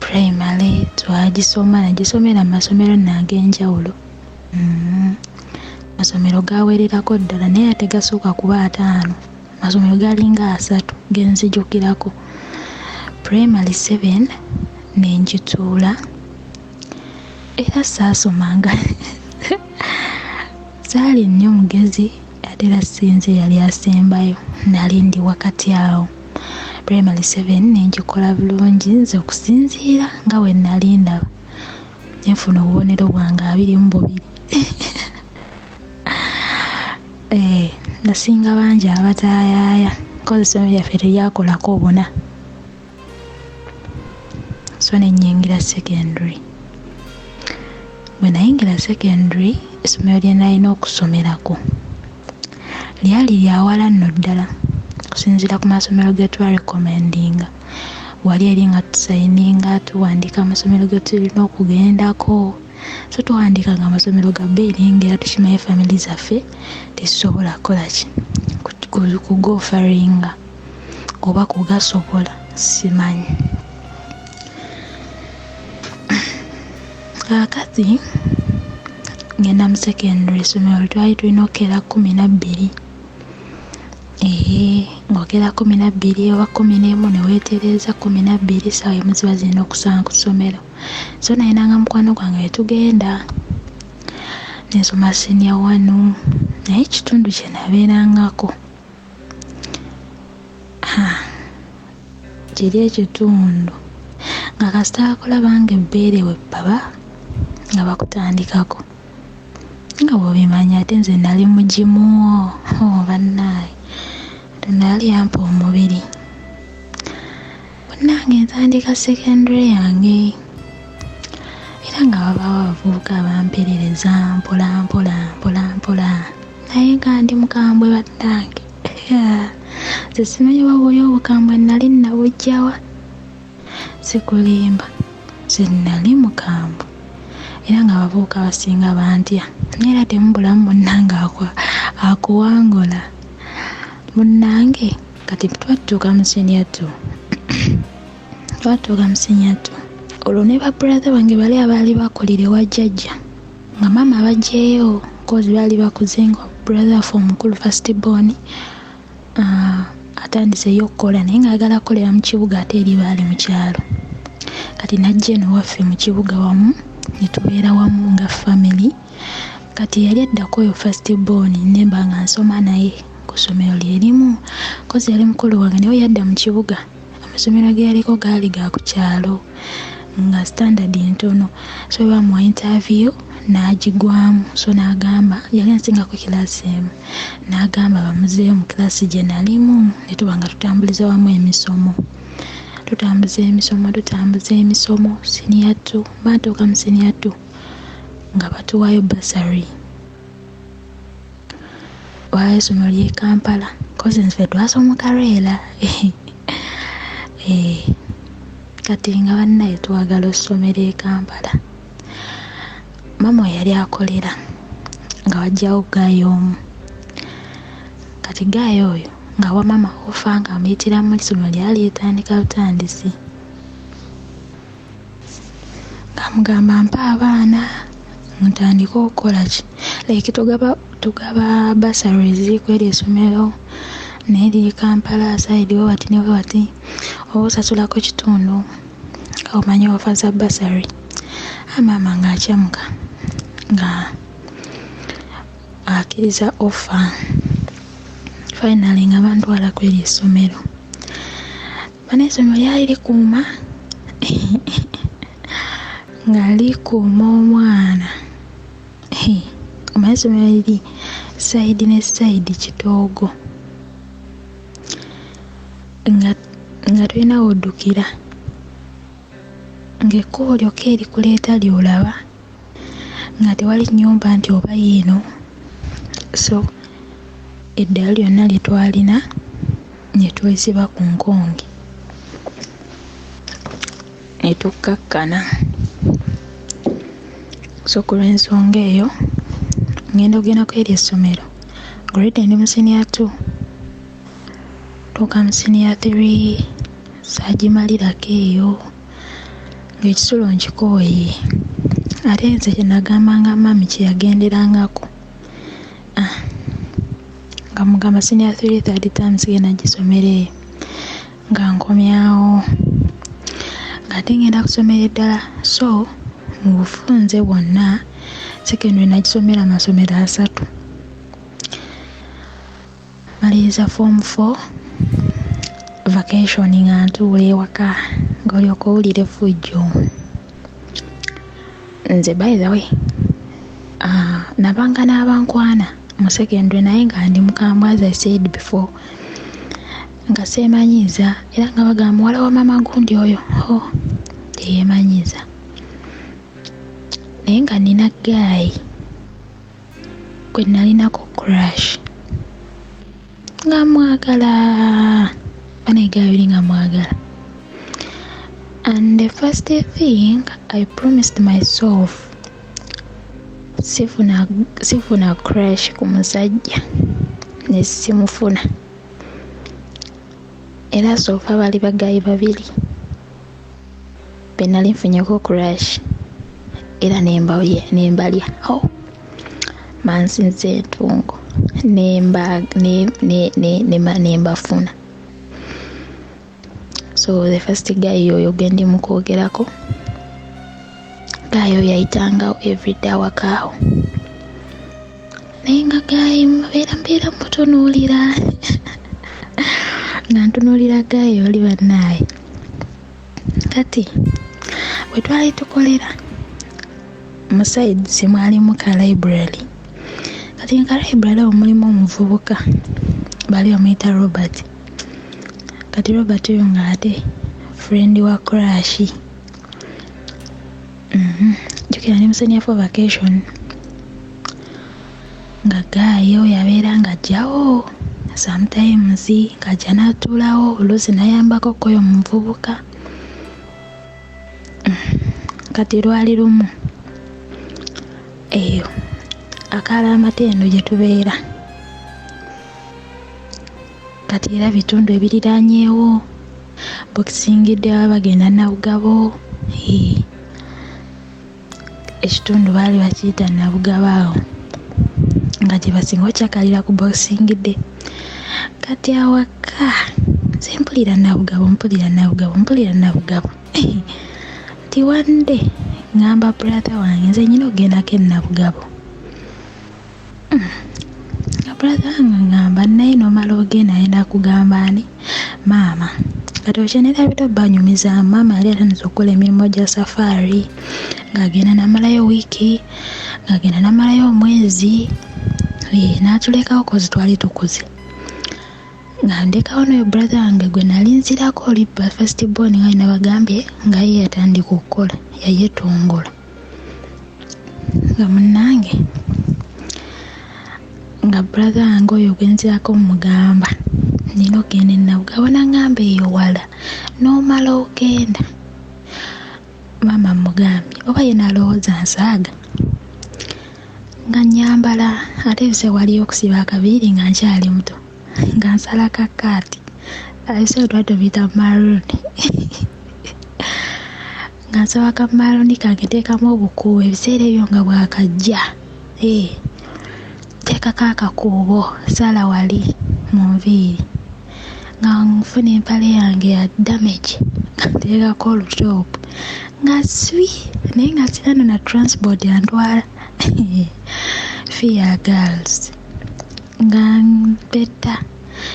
[SPEAKER 5] Pulayimale twagisoma nagisomera mu masomero nno ag'enjawulo. Amasomero gaawererako ddala naye ate tegasukka kuba ataano, amasomero galinga asatu ge nzijukirako. Pulayimale seven ne ngituula era saasomanga saali nnyo mugezi ate era si nze eyali asembayo, nali ndi wakati awo. Primary 7 ne ngikola bulungi nze okusinziira nga bwe nali ndaba ne nfuna obubonero bwange 22. Eh, nasinga bangi abataayaaya kozi essomero lyaffe teryakolako buna. So ne nnyingira secondary. Bwe nayingira secondary essomero lye nalina okusomerako lyali lya wala nno ddala okusinziira ku masomero ge twarecommendinga. Wali eri nga tusayininga tuwandiika amasomero ge tulina okugendako. So twawandiikanga amasomero ga bbeeyi naye ng'era tukimanyi famire zaffe tezisobola kukola ki kugoofaringa oba kugasobola simanyi. Kaakati ngenda mu secondary essomero twali tulina okukeera 12 ee ng'okeera 12 oba 11 ne weetereeza 12 essaawa emu ziba zirina okusanga ku ssomero. So nalinanga mukwano gwange ne tugenda ne nsoma senior one naye ekitundu kye nabeerangako ha kiri ekitundu nga kasita bakulaba ng'ebbeere we bbaba nga bakutandikako nga bw'obimanyi ate nze nali mugimu oh bannaaye Katonda yali yampa omubiri. Munnange ntandika secondary yange era nga wabaawo abavubuka abamperereza mpola mpola mpola mpola naye nga ndi mukambwe bannange. Nze simanyi oba buli obukambwe nali nabuggyawa sikulimba nze nali mukambwe era nga abavubuka abasinga bantya naye era temubulamu munnange akuwangula munnange. Kati twatuuka mu senior two twatuuka mu senior two olwo ne ba brother bange bali abaali bakulira ewa jjajja nga maama abaggyeyo kozi baali bakuze nga brother waffe omukulu first born atandise ye okukola naye ng'ayagala kukolera mu kibuga ate eri baali mu kyalo. Kati n'ajja eno waffe mu kibuga wamu ne tubeera wamu nga family. Kati yali addako oyo first born, nemba nga nsoma naye ku ssomero lye limu, kozi yali mukulu wange, naye yadda mu kibuga. Amasomero ge yaliko gaali ga ku kyalo nga standard ntono, so bamuwa interview n'agigwamu. So n'agamba, yali ansingako kilaasi emu, n'agamba bamuzeeyo mu kilaasi gye nalimu, ne tuba nga tutambuliza wamu emisomo, tutambuza emisomo, tutambuza emisomo. Senior 2, mba ntuuka mu senior 2 nga batuwaayo bursary. Waayo essomero ly'e Kampala, kozi nfe twasoma Kareera. Kati nga bannaye twagala ossomero e Kampala. Maama we yali akolera nga wajjawo guy omu. Kati guy oyo nga wa maama offer, nga amuyitira mu ssomero lyali litandika butandisi, ng'amugamba, "Mpa abaana ntandike okukola ki, like tugaba bursaries kweri essomero, naye liri Kampala side we wati ne we wati, oba osasulako kitundu nga omanyi offer za bursary." Amaama ng'akyamuka nga akkiriza offer. Finally nga bantwala kweri essomero. Bano essomero lyali likuuma, nga likuuma omwana. Omanyi essomero liri side ne side kitoogo, nga tolina woddukira, ng'ekkubo lyokka erikuleeta ly'olaba, nga tewali nnyumba nti oba yiino. So eddalu lyonna lye twalina ne twesiba ku nkonge ne tukkakkana. So ku lw'ensonga eyo ngenda okugenda kweri essomero grade ndi mu senior 2, tuuka mu senior 3 saagimalirako eyo, ng'ekisulo nkikooye. Ate nze kye nagambanga mummy kye yagenderangako, ah, nga mugamba senior 3 third term sigenda gisomera eyo, nga nkomyawo ng'ate ngenda kusomera eddala. So mu bufunze bwonna secondary nagisomera amasomero 3. Maliriza form 4, vacation nga ntuula ewaka, ng'olyoka owulira effujjo. Nze by the way, nabanga n'abankwana mu secondary, naye nga ndi mukambwe, as I said before, nga seemanyiiza, era nga bagamba muwala wa mama gundi oyo ho teyeemanyiiza. Naye nga nina guy gwe nalinako crush, nga mwagala bane, guy oli nga mwagala. And the first thing I promised myself, sifuna crush ku musajja, ne simufuna. Era so far bali ba guy babiri be nali nfunyeko crush, era nembalya oh, mansinza entungo nembafuna. So the first guy oyo gwendi mukwogerako, guy oyo yayitangawo everyday awakaawo, naye nga guy mbeera mbeera mutunuulira, nga ntunuulira guy oli bannaaye. Kati bwe twali tukolera mu sides mwalimu ka library. Kati nga library awo mulimu omuvubuka baali bamuyita Robert. Kati Robert oyo ng'ate friend wa crush. Jjukira ndi mu senior four vacation, nga guy oyo abeera ng'ajjawo sometimes, ng'ajja n'atuulawo, oluusi n'ayambako koyo omuvubuka. Kati lwali lumu eyo akaala amatendo gye tubeera, kati era bitundu ebiriraanyeewo, bokisingidde baba bagenda Nabugabo. Ekitundu baali bakiyita Nabugabo awo nga gye basinga okyakalira ku bokisingidde. Kati awaka nze mpulira Nabugabo, mpulira Nabugabo, mpulira Nabugabo, nti one day ŋŋamba brother wange, nze nyina okugendako e Nabugabo. Nga brother wange ngamba naye nomala ogenda ayenda kugamba ani maama kati okyenerabira banyumiza maama yali atandise okukola emirimu gya safaari ng'agenda namalayo wiiki ng'agenda namalayo omwezi eh, n'atulekawo kozi twali tukuze nga ndekawo noyo brother wange gwe nali nzirako oli first born nga nabagambye nga ye yatandika okukola yayetongola nga munnange nga brother wange oyo gwenzirako mugamba nina okugenda enabugabo nangamba eyo wala nomala ogenda maama mugambye oba ye nalowooza nsaaga nga nyambala ate ebise waliyo okusiba akaviiri nga nkyali muto nga nsala kakaati ebiseera twali tubiyita maroon nga nsaba ka maroon kange nteekamu obukuubo ebiseera ebyo nga bwakajja eh, nteekako akakuubo sala wali mu nviiri nga nfuna empale yange ya damage nga nteekako olutoopu nga swi naye nga sirina no na transport antwala fear girls nga mpeta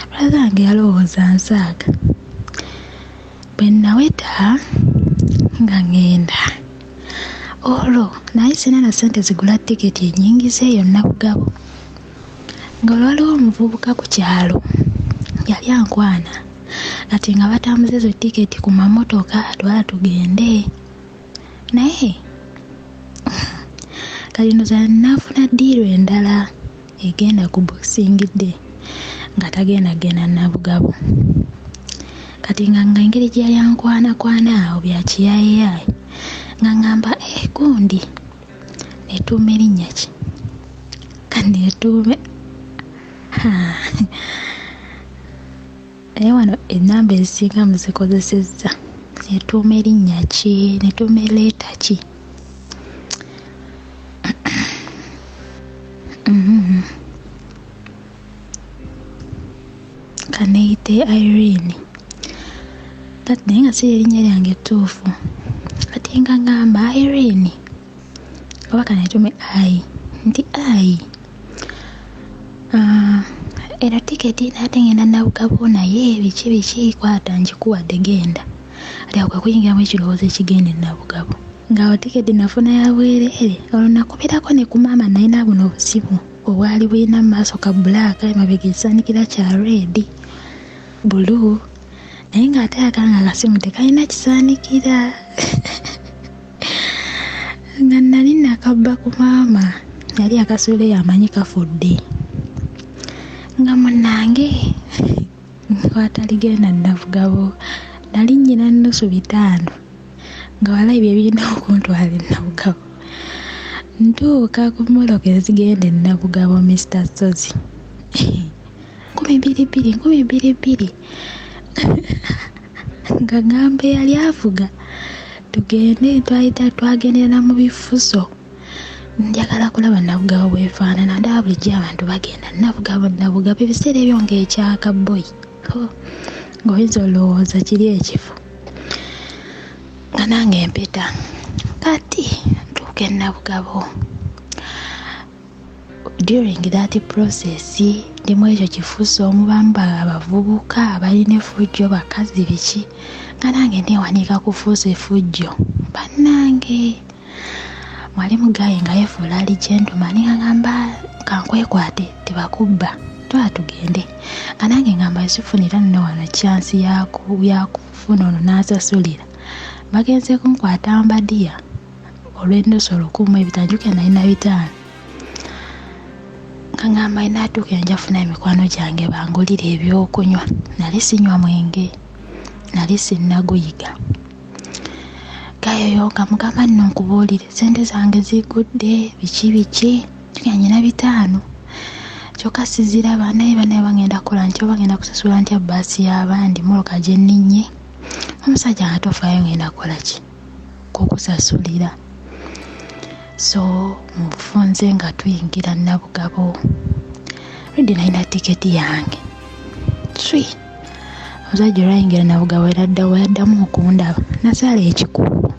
[SPEAKER 5] brother wange yalowooza nsaaga bwe naweta nga ŋŋenda olwo naye sirina na ssente zigula tiketi enyingiza eyo Nabugabo nga waliwo omuvubuka ku kyalo yali ankwana kati nga batambuza ezo tiketi ku mamotoka twala tugende naye kati ndoza nafuna ddiiru endala egenda ku boxing day nga tagenda genda Nabugabo kati nga nga engeri gye yali ankwanakwana awo bya kiyaayeyaye nga ngamba eh, gundi netuuma erinnya ki kanetuume naye wano enamba ezisinga muzikozesezza netuuma erinnya ki netuuma leeta ki mm-hmm. Kaneyite Irene kati naye nga si erinnya lyange ettuufu kati nga ngamba Irene oba kanetume ai nti ai ah, eno tiketi naate ngenda nabugabo naye biki biki kwata ngikuwadde genda ati awo kwekuyingiramu ekirowoozo ekigenda enabugabo nga awo tiketi nafuna ya bwereere olwo nakubirako ne ku maama nalina buno obusimu obwali bulina mu maaso ka bbulaaka emabega ekisaanikira kya reedi bulu naye ng'ate akanga akasimu tekalina kisaanikira nga nali nakabba ku maama yali akasuula eyo amanyi kafudde nga munange wataligenda navugabo nali nyina nnusu bitaano nga walayi bye birina okuntwala e Nabugabo. Ntuuka ku mmotoka ezigenda e Nabugabo Mister Ssozi 200 200 nga ngamba eyali avuga tugende twayita twagendera na mu bifuso njagala kulaba Nabugabo bwefaanana ndaba bulijjo abantu bagenda Nabugabo Nabugabo ebiseera ebyo ng'ekyaka bboyi ng'oyinza olowooza kiri ekifo nga nange mpita kati ntuuka e Nabugabo during that process ndi mu ekyo kifuso omubamu abavubuka abalina effujjo bakazi biki nga nange neewanika kufuusa effujjo bannange mwali mugaye nga yefuula ali gentleman nga ngamba kankwekwate tebakubba twala tugende nga nange ngamba sifunira nno wano chance yakufuna ono n'asasulira bagenze kunkwata mbadiya olw'ennusu olukumu ebitanjukira nalina bitaano nga ngamba inaatuuka nja funa emikwano gyange bangulire ebyokunywa nali sinywa mwenge nali sinnaguyiga gayoyo nga mugamba nno nkubuulire sente zange zigudde biki biki jukira nyina bitaano kyokka siziraba naye banaye bagenda kukola nti oba ngenda kusasula ntya bbaasi y'abandi mmotoka gye nninnye omusajja nga tofaayo ngenda kukola ki kukusasulira so mu bufunze nga tuyingira Nabugabo redi nalina tiketi yange swi omusajja olwayingira Nabugabo eraddawo yaddamu okundaba nasala ekikuubo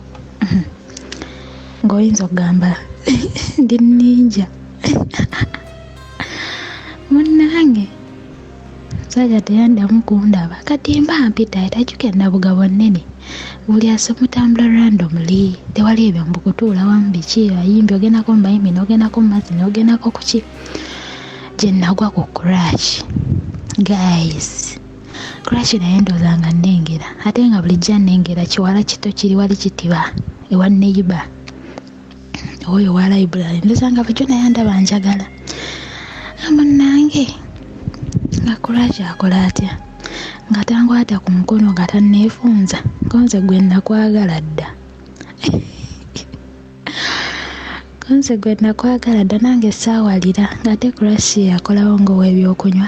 [SPEAKER 5] ng'oyinza okugamba ndi ninja Munnange omusajja teyaddamu kundaba kati mba mpita tajjukira Nabugabo nnene buli asimutambula randomly tewali ebyo mbu kutuula wamu biki bayimbi ogendako mu bayimbi n'ogendako mu mazzi n'ogendako ku ki gye nagwa ku crash guys crash naye ndowooza nga nnengera ate nga bulijjo annengera kiwala kito kiri wali kitiba ewa neyiba oyo owa library ndowooza nga bulijjo naye andaba anjagala nga munnange nga crash akola atya nga tankwata ku mukono nga tanneefunza konze gwe nakwagala dda konze gwe nakwagala dda nange saawalira ng'ate crash akolawo ng'ow'ebyokunywa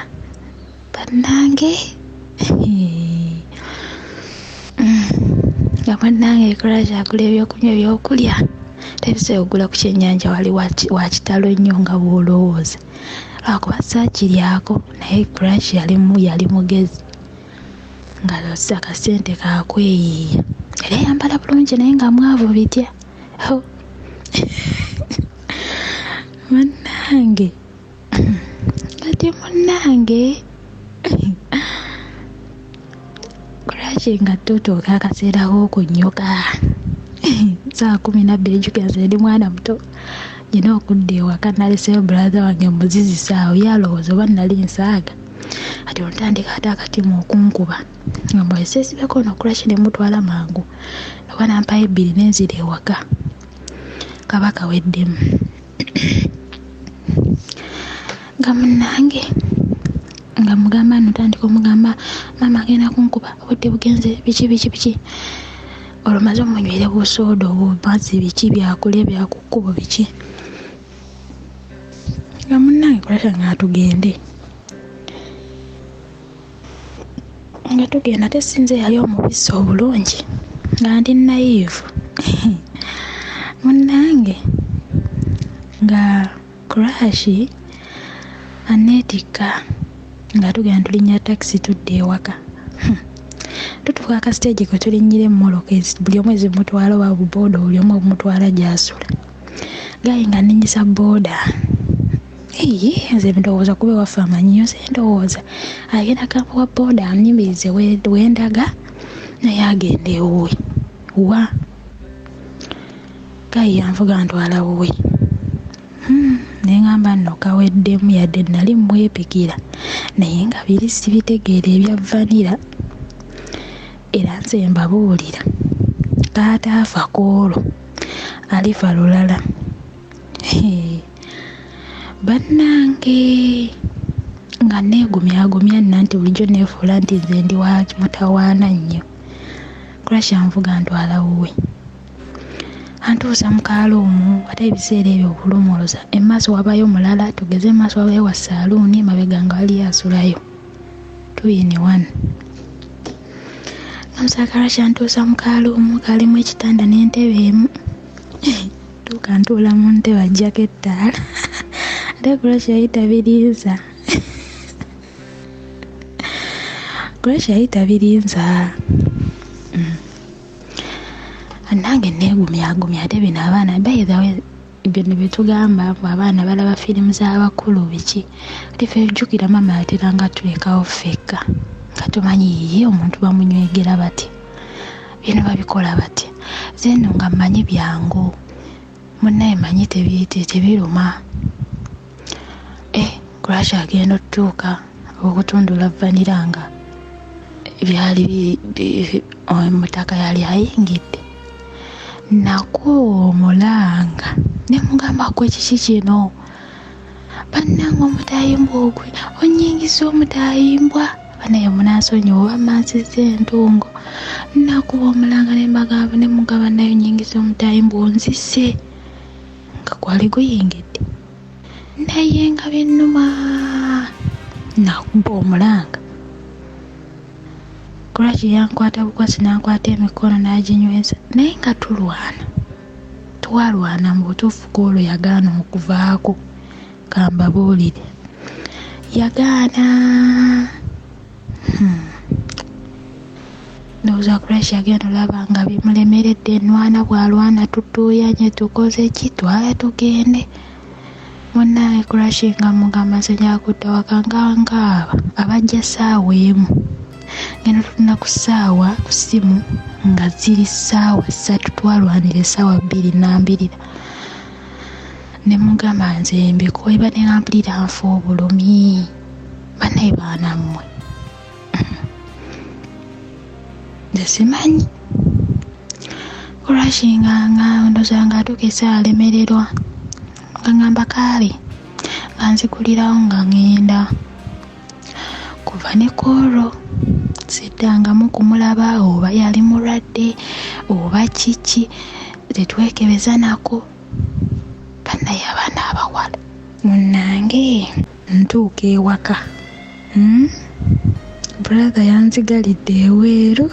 [SPEAKER 5] bannange nga munnange crash agula ebyokunywa ebyokulya tebisobola okugula ku kyennyanja wali wa kitalo nnyo nga bw'olowooza lwakuba saakiryako naye crash yali mugezi nga akasente kakweyiiya yali ayambala bulungi naye nga mwavu bitya munnange kati munnange crash nga tutuuka akaseera k'okunnyuka 12:00 jjukira nze ndi mwana muto nina okudda ewaka naleseeyo brother wange muzizisa awo ye alowooza oba nali nsaaga kati ontandika ate akatima okunkuba nga mbwe seesibeko ono crash ne mutwala mangu oba nampayo ebbiri nenzira ewaka kaba kaweddemu nga munnange nga mugamba notandika omugamba maama agenda kunkuba obudde bugenze biki biki biki olwo maze omunywere busooda obumazzi biki byakulya byakukkubo biki nga munnange crash nga atugende nga tugenda ate sinze yali omubisi obulungi nga ndi naive munnange nga crash aneetikka nga tugenda tulinnya takisi tudda ewaka tutuuka akasiteegi kwe tulinnyira emmoloka buli omu ezimutwala oba bubooda buli omu obumutwala gy'asula gayi nga nninnyisa booda nze ndowooza kuba ewaffe amanyiyo nze ndowooza agenda gamba wa booda annyimirize wendaga naye agenda ewuwe wa gayi yanvuga ntwala wuwe ne ŋŋamba nno kaweddemu yadde nali mmwepikira naye nga biri sibitegeera ebya vanilla era nze mbabuulira kaataafa kw'olwo alifa lulala bannange nga neegumyagumya nna nti bulijjo neefuula nti nze ndi wa mutawaana nnyo crash anvuga ntwala wuwe antuusa mu kaaluumu ate ebiseera ebyo obulumuluza emmaaso wabayo mulala tugeze emmaaso wabayo wa saaluuni emabega nga waliyo asulayo 2 in 1 nga musaka crash antuusa mu kaaluumu kalimu ekitanda n'entebe emu tuuka ntuula mu ntebe ajjako ettaala ate crash yayita birinza crash yayita birinza nange neegumyagumya ate bino abaana by the way bino bye tugamba mbu abaana balaba firimu z'abakulu biki ate ffe jjukira maama yateranga tulekawo ffekka nga tumanyi ye omuntu bamunywegera batya bino babikola batya nze nno nga mmanyi byangu munnaye manyi tebiruma crash agenda otutuuka okutundula vanilla nga byali omutaka yali ayingidde nakuwa omulanga ne mugamba gwe kiki kino bannange omutayimbwa ogwe onyingiza omutayimbwa banaye munansonyiwa oba mmansiza entungo nakuba omulanga ne mbagamba ne mugamba naye onyingiza omutayimbwa onzise nga gwali guyingidde naye nga binnuma nakuba omulanga Crash yankwata bukwasi n'ankwata emikono n'aginyweza naye nga tulwana twalwana mu butuufu kw'olwo yagaana okuvaako kambabuulire yagaana ndowooza Crash yagenda olaba nga bimulemeredde ennwana bw'alwana tutuuyanye tukoze ki twala tugende. Munnange crush nga mugamba nze njakudda waka nga nkaaba abajja ssaawa emu ngenda tutuna ku ssaawa ku ssimu nga ziri ssaawa ssatu twalwanira essaawa bbiri nambirira ne mugamba nze mbikooye bane nga mpulira nfa obulumi banaye baana mmwe nze simanyi Crushing nga ndoza nga atuuka essaawa alemererwa nga ngamba kaale nga nzigulirawo nga ŋŋenda kuva ne kwolwo siddangamu kumulaba oba yali mulwadde oba kiki tetwekebeza nako bannaye abaana abawala munnange ntuuka ewaka hmm? Brother yanzigalidde ebweru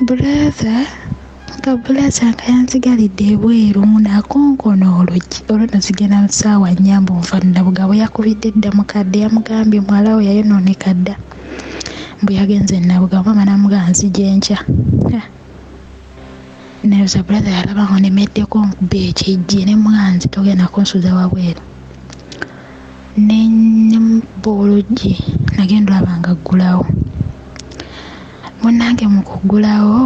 [SPEAKER 5] Brother nga bulaza nga yanzigalidde ebweru nakonkona oluggi olwo no zigenda mu ssaawa nnya mbu nfa Nabugabo yakubidde dda mukadde yamugambye muwala we yayonooneka dda mbu yagenze Nabugabo maama namugamba nzija enkya Nalowooza brother yalaba nga nemeddeko nkuba ekijji ne mwanzi togenda kunsuza wabweru ne nemukuba oluggi nagenda olaba nga aggulawo munnange mu kuggulawo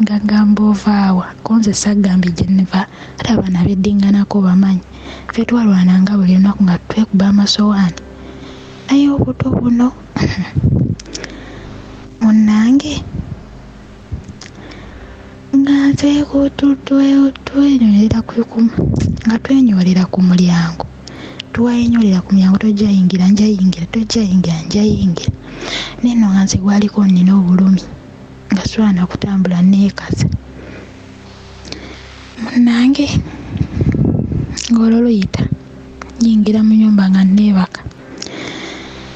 [SPEAKER 5] nga gamba ovaawa ko nze saggambye gye nva ate abaana beddinganako bamanyi ffe twalwananga buli lunaku nga twekuba amasowaani naye obuto buno munnange Nga nga twenywerera ku mulyango twenywerera ku mulyango tojja yingira nja yingira tojja yingira nja yingira naye nno nga nze gwaliko nnina obulumi nga sisobola na kutambula neekaza munnange ng'olwo luyita nnyingira mu nnyumba nga nneebaka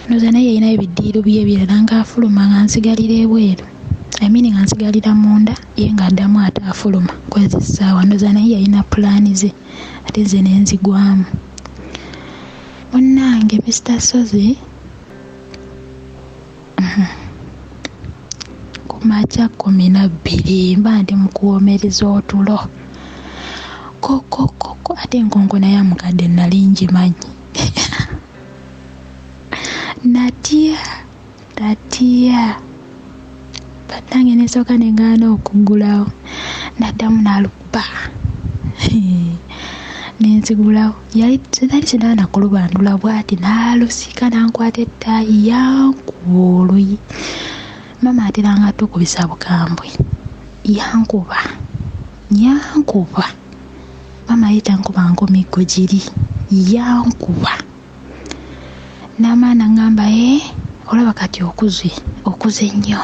[SPEAKER 5] ndowooza naye yalina ebidiiru bye ebirala ng'afuluma nga nsigalira ebweru I mean nga nsigalira munda ye ng'addamu ate afuluma kwezi ssaawa ndowooza naye yalina pulaani ze ate nze ne nzigwamu munnange Mr Ssozi ku makya 12 mba ndi mu kuwoomereza otulo kokokoko ate enkonkona ya mukadde nali ngimanyi natya natya bannange nesooka negaana okuggulawo naddamu nalukuba nenzigulawo yali nali sinaba nakulubandula bwati nalusika nankwata ettaayi yankuba oluyi maama ateranga tukubisa bukambwe yankuba yankuba maama ye tankuba nkomiggo giri yankuba n'amaana ngamba ye olaba kati okuze okuze nnyo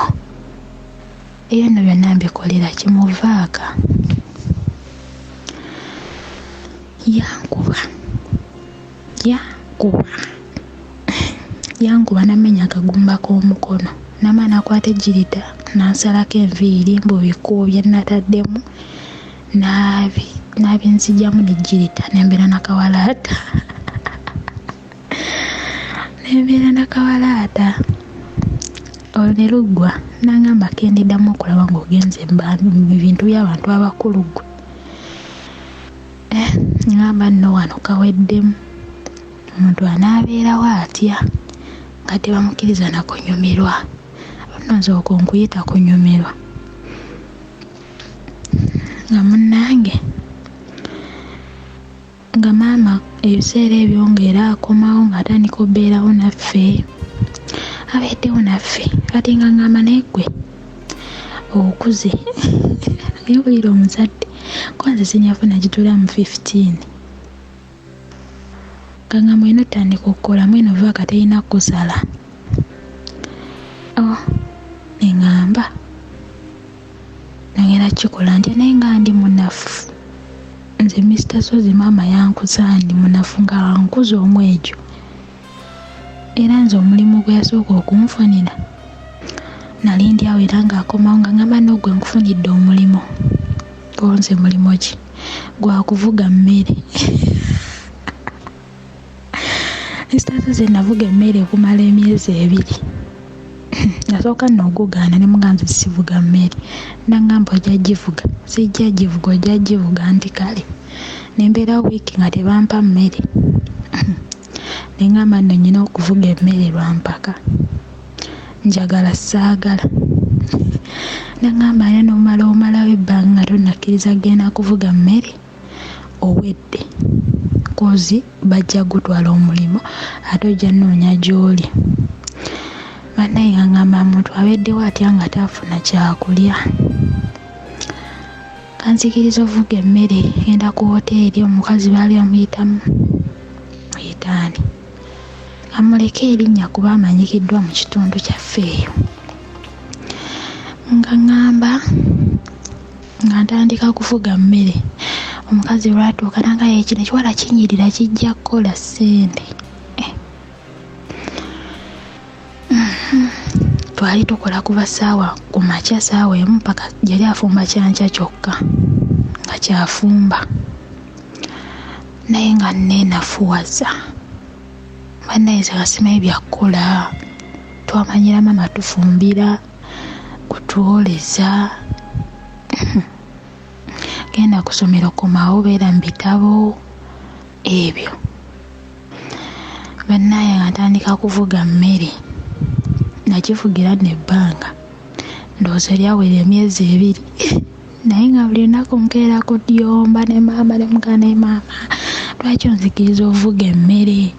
[SPEAKER 5] ebyo nno byonna mbikolera kimuvaaka yankuba yankuba yankuba namenya akagumba k'omukono nama nakwata ejjirita nansalako enviiri mbu bikubo bye nataddemu n'abinzijamu nejjirita nembeera nakawalaata nembeera nakawalaata olwo ne luggwa nangamba kendiddamu okulaba ng'ogenze mu bintu by'abantu abakulu ggwe eh, ngamba nno wano kaweddemu omuntu anaabeerawo atya nga tebamukkiriza na kunyumirwa nno nze okwo nkuyita kunyumirwa nga munnange nga maama ebiseera ebyo ng'era akomawo ng'atandika obeerawo naffe abeeddewo naffe kati nga ngamba naye ggwe okuze naye wulira omuzadde kuba nze sinyafuna gituula mu 15 nga ngamba olina otandika okukola mweno vaaka terina kukusala oh neŋŋamba nagenda kukikola ntya naye nga ndi munafu nze Mister Sozi maama yankuza ndi munafu nga ankuza omwejo era nze omulimu gwe yasooka okunfunira nali ndi awo era ng'akomawo nga ngamba nogwe nkufunidde omulimu nze mulimu ki gwa kuvuga mmere Mister Sozi navuga emmere okumala emyezi ebiri. Nasooka nno okugaana ne mugamba nze sivuga mmere. N'aŋŋamba ojja givuga, sijja givuga ojja givuga nti kale. Ne mbeera wiiki nga tebampa mmere. Ne ŋŋamba nno nnyina okuvuga emmere lwa mpaka. Njagala saagala. N'aŋŋamba era n'omala omalawo ebbanga nga tonnakkiriza kugenda kuvuga mmere owedde. Cause bajja kugutwala omulimu ate ojja nnoonya gy'oli. Bannaye nga ŋŋamba muntu abeddewo atya nga taafuna kyakulya. Kanzikirize ovuga emmere ŋŋenda ku woteeri omukazi baali bamuyita muyita ani? Amuleke erinnya kuba amanyikiddwa mu kitundu kyaffe eyo. Nga ŋŋamba nga ntandika kuvuga mmere. Omukazi olwatuuka n'angamba kino ekiwala kinyirira kijja kukola ssente. Eh. Twali tukola kuva ssaawa ku makya ssaawa emu mpaka yali afumba kyankya kyokka nga ky'afumba naye nga nneenafuwaza. Bannaye nze nga simanyi bya kukola. Twamanyira maama tufumbira, kutwoleza. Genda ku ssomero komawo beera mu bitabo ebyo. Bannaaye nga ntandika kuvuga mmere. Nagivugira nno ebbanga ndowooza lyawera emyezi ebiri naye nga buli lunaku nkeera kuyomba ne maama ne mugamba naye maama lwaki onzikiriza ovuga emmere?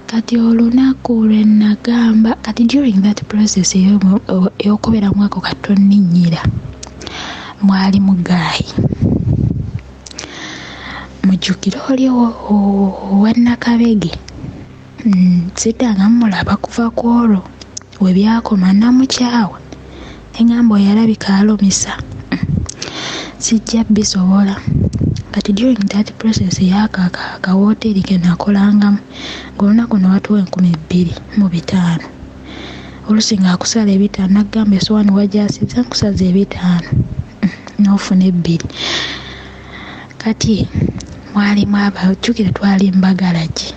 [SPEAKER 5] Kati olunaku lwe nagamba kati during that process ey'okubeeramu ako katonninnyira mwalimu ggaayi. Mujjukire oli owa Nakabege siddangamu mulaba kuva ku olwo we byakoma namukyawa ne ŋŋamba oyo alabika alumisa sijja bisobola. Kati during that process ey'ako akawooteeri ke nakolangamu ng'olunaku ne batuwa 2500. Oluusi ng'akusala ebitaano n'akugamba essowaani wagyasizza nkusaze ebitaano n'ofuna ebbiri. Kati mwalimu jjukira twali mu bagalagi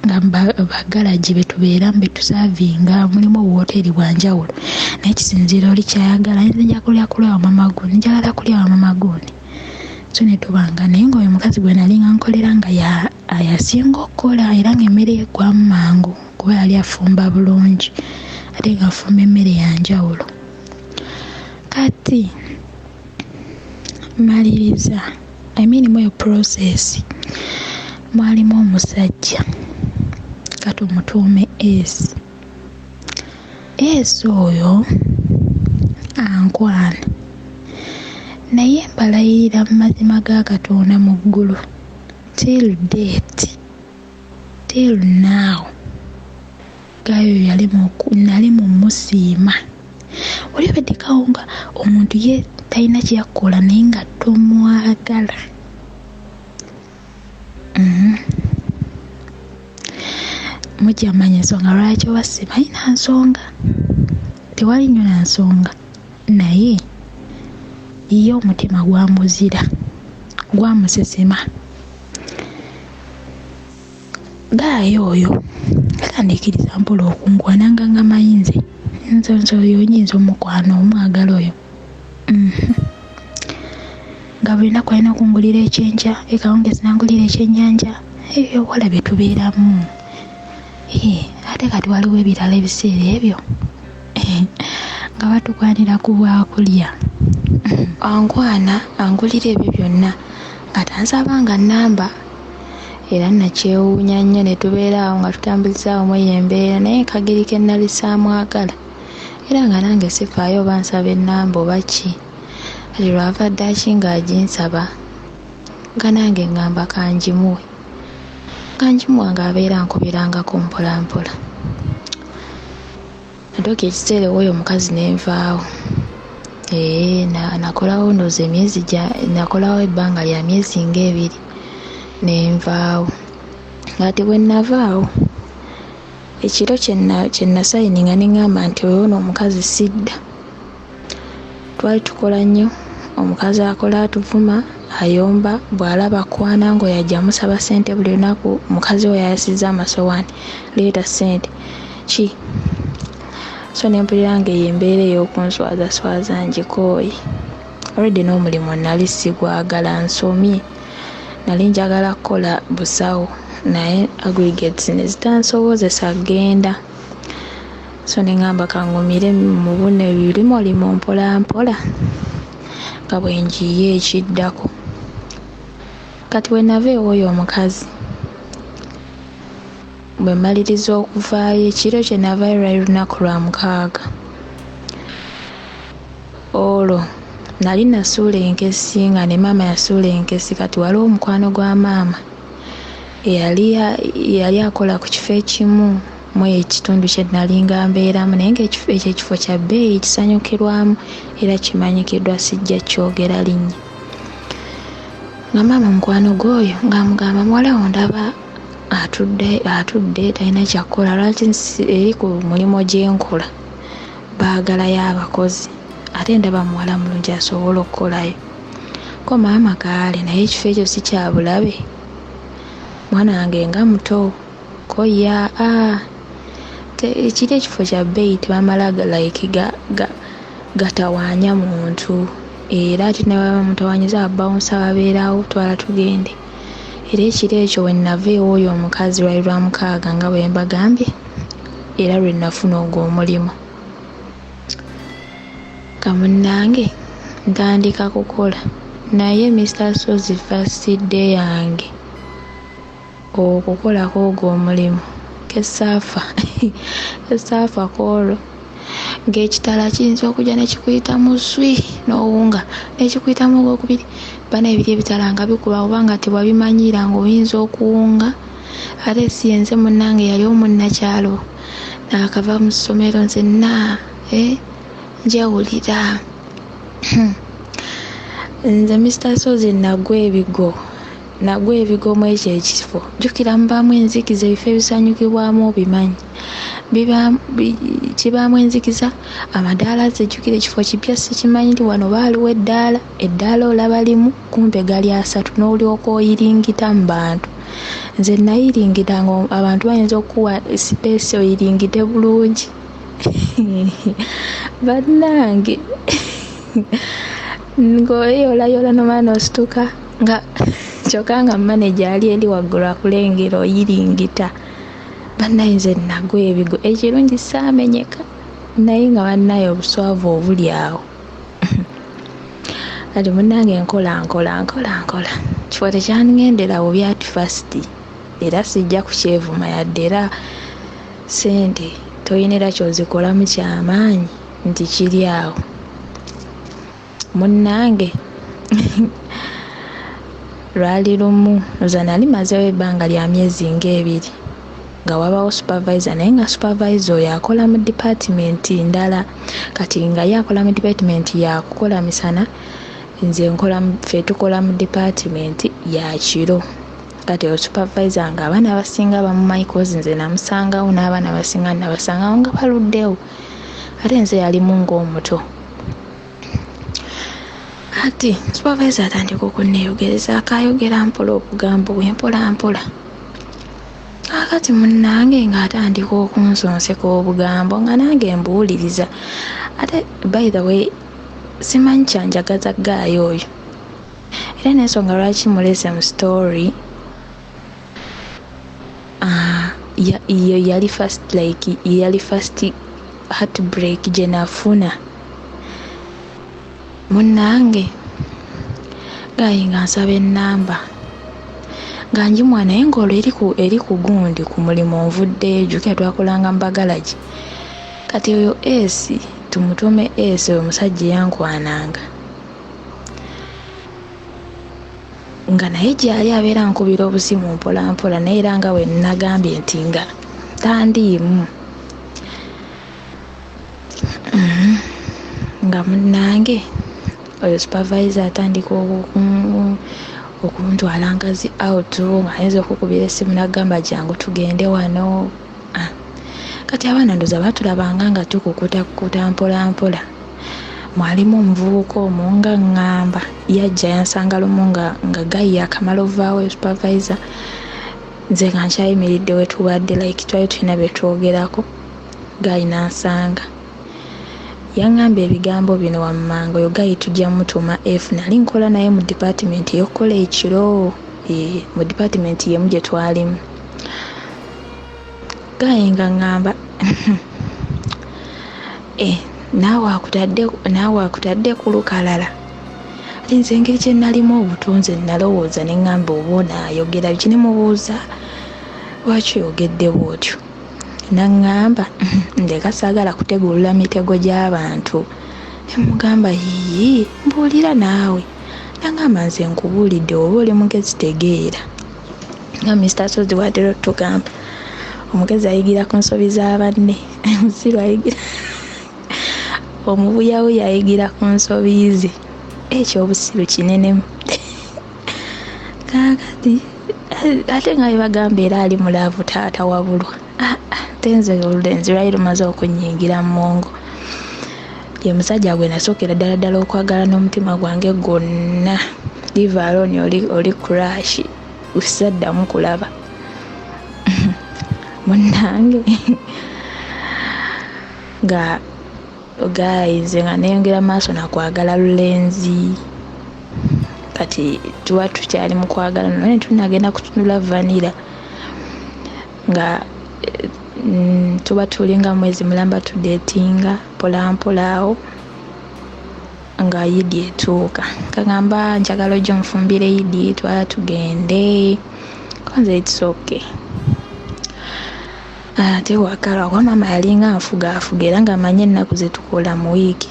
[SPEAKER 5] nga bagalagi be tubeeramu be tusaavinga mulimu obuwooteeri bwa njawulo naye kisinziira oli ky'ayagala nze nja kulya kulya wa maama gundi njagala kulya wa maama gundi. So ne tuba nga naye ng'oyo omukazi gwe nali nga nkolera nga yasinga okukola era ng'emmere ye eggwamu mangu kuba yali afumba bulungi ate ng'afumba emmere ya njawulo. Kati mmaliriza I mean mu eyo process mwalimu omusajja ka tumutuume S. S oyo ankwana naye mbalayirira mu mazima ga Katonda mu ggulu till date till now guy oyo yali nali mu mmusiima. Oli obeddekawo nga omuntu ye talina kye yakukola naye nga tomwagala. Mujja mmanya ensonga lwaki oba simanyi na nsonga, tewali nnyo na nsonga naye ye omutima gwamuzira, gwamusesema. Guy oyo yatandiikiriza mpola okunkwana nga ngamanyi nze nze nze oyo nyinza omukwana omwagala oyo. Nga buli lunaku alina okungulira ekyenkya, ekawungeezi n'angulira ekyennyanja, ebyo obuwala bye tubeeramu. Ate kati waliwo ebirala ebiseera ebyo nga batukwanira ku bwakulya.
[SPEAKER 6] Ankwana angulira ebyo byonna nga tansaba nga nnamba era nakyewuunya nnyo ne tubeera awo nga tutambulizaawo mu eyo embeera naye kageri ke nnali saamwagala era nga nange sifaayo oba nsaba ennamba oba ki. Kati lwava ddaaki ng'aginsaba nga nange ŋŋamba kangimuwe. Nga ngimuwa ng'abeera ankubirangako mpola mpola. Natuuka ekiseera ew'oyo omukazi ne nvaawo. Ee nakolawo ndowooza emyezi gya nakolawo ebbanga lya myezi ng'ebiri ne nvaawo. Kati bwe navaawo ekiro kye nasayininga ne ŋŋamba nti oyo ono omukazi sidda. Twali tukola nnyo, omukazi akola atuvuma, ayomba, bw'alaba kkwana ng'oyo ajja musaba ssente buli lunaku, mukazi we yayasizza amasowaani, leeta ssente. Ki? So ne mpulira ng'eyo embeera ey'okunswazaswaza ngikooye. Already n'omulimu nali sigwagala, nsomye, nali njagala kukola busawo naye aggregates ne zitansobozesa kugenda. So ne ŋŋamba kangumire mu buno ebirimolimo mpola mpola nga bwe njiiya ekiddako. Kati bwe nava ew'oyo omukazi, bwe mmaliriza okuvaayo, ekiro kye navaayo lwali lunaku lwa mukaaga. Olwo nali nasuula enkessi nga ne maama yasuula enkessi, kati waliwo omukwano gwa maama eyali eyali akola ku kifo ekimu mu ekitundu kye nalinga mbeeramu, naye ng'ekifo ekyo ekifo kya bbeeyi, kisanyukirwamu era kimanyikiddwa, sijja kyogera linnya. Nga maama mukwano gwe oyo ng'amugamba, muwala wo ndaba atudde atudde talina kyakukola, lwaki eri ku mulimu gye nkola baagalayo abakozi, ate ndaba muwala mulungi asobola okukolayo. Ko maama kaale, naye ekifo ekyo si kya bulabe, mwana wange nga muto. Ko ye aa, kiri ekifo kya bbeeyi, tebamala like gatawaanya muntu, era ate ne bwebaba bamutawaanyizza babawunsa babeerawo, twala tugende. Era ekiro ekyo we nava ew'oyo omukazi lwali lwa mukaaga nga bwe mbagambye, era lwe nafuna ogwo omulimu. Nga munnange ntandika kukola naye Mister Ssozi first day yange okukolako ogwo omulimu kesaafa kesaafa kwolwo ng'ekitala kiyinza okujja ne kikuyitamu swi n'owunga, nekikuyitamu ogwokubiri. Bana ebiri ebitala nga bikuba oba nga tewabimanyiira ng'oyinza okuwunga. Ate si yenze munnange yali omunnakyalo naakava mu ssomero nzenna njewulira. Nze Mister Ssozi nagwa ebigo, nagwa ebigo mu ekyo ekifo. Jjukira mubaamu enzikiza, ebifo ebisanyukibwamu obimanyi, kibaamu enzikiza, amadaala. Jjukira ekifo kipya, sikimanyi nti wano baaliwo eddaala, eddaala olaba limu kumbe gali asatu, n'olyoka oyiringita mu bantu. Nze nayiringita nga abantu bayinza okukuwa sipeesi oyiringite bulungi. Bannange, ng'oyoolayoola nomala n'osituka, nga kyokka nga maneja ali eri waggulu akulengera oyiringita. Bannaye nze nagwa ebigo, ekirungi saamenyeka, naye nga bannaye obuswavu obuli awo. Kati munnange nkola nkola nkola nkola, kifo tekyangendera bubi at first, era sijja kukyevuma yadde, era ssente toyina era ky'ozikolamu kyamaanyi nti kiri awo. Munnange lwali lumu nza nali mazeewo ebbanga lya myezi ng'ebiri nga wabawo supervisor, naye nga supervisor oyo akola mu department ndala. Kati nga ye akola mu department yakukola misana, nze nkola, ffe tukola mu department ya kiro. Kati oyo supervisor nga abaana abasinga bamumanyi, 'cause nze namusangawo n'abaana abasinga nabasangawo nga baluddewo, ate nze yalimu ng'omuto. Ati supervisor atandika okunneeyogereza, akaayogera mpola obugambo bwe mpola mpola. Kaakati munnange ng'atandika okunsonseka obugambo nga nange mbuwuliriza. Ate by the way, simanyi kyanjagaza guy oyo, era n'ensonga lwaki muleese mu story, ye yali first, like ye yali first heartbreak gye nafuna. Munnange guy nga nsaba ennamba nga ngimuwa, naye ng'olwo eri ku gundi ku mulimu nvuddeyo. Jjukira twakolanga mu bagalagi. Kati oyo S, tumutuume S, oyo omusajja eyankwananga nga naye gyali abeera ankubira obusimu mpola mpola, naye era nga bwe nagambye nti nga tandiimu. Nga munnange oyo supervisor atandika okuntwalanga zi out, ng'ayinza okukubira essimu n'agamba jangu tugende wano. Kati abaana ndowooza baatulabanga nga tukukutakukuta mpola mpola. Mwalimu omuvubuka omu nga ŋŋamba yajja yansanga lumu nga guy yakamala ovaawo supervisor, nze nga nkyayimiridde we tubadde, like twali tulina bye twogerako, guy n'ansanga. Yaŋŋamba ebigambo bino wammanga, oyo guy tujja mutuuma F, nali nkola naye mu dipaatimenti ey'okukola ekiro, mu dipaatimenti y'emu gye twalimu. Guy nga ŋŋamba naawe akutadde, naawe akutadde ku lukalala. Ate nze engeri gye nalimu obuto nze nalowooza ne ŋŋamba oba ono ayogera biki, ne mubuuza lwaki oyogedde bw'otyo? N'aŋŋamba ndeka saagala kutegulula mitego gy'abantu. Ne mugamba yiiyi mbuulira naawe. N'aŋŋamba nze nkubuulidde oba oli mugezi tegeera. Nga Mister Sozi bw'atera otugamba, omugezi ayigira ku nsobi za banne, omusiru ayigira omubuyabuya ayigira ku nsobi ze. Ekyobusiru kinenemu. Kaakati ate nga bwe bagamba era ali mu laavu taata wabulwa. Ate nze olulenzi lwali lumaze okunnyingira mu mwongo. Ye musajja gwe nasookera ddala ddala okwagala n'omutima gwange gwonna. Leave alone oli crush, saddamu kulaba. Munnange nga guy nze nga neeyongera maaso nakwagala lulenzi. Kati tuba tukyali mu kwagala naye tunagenda kutunula vanilla nga tuba tulinga mwezi mulamba tudeetinga mpola mpola awo nga Idi etuuka. Kagamba njagala ojje onfumbire Idi twala tugende. Kwanza it's okay. Ate waka lwakuba maama yalinga anfugaafuga era ng'amanyi ennaku ze tukola mu wiiki.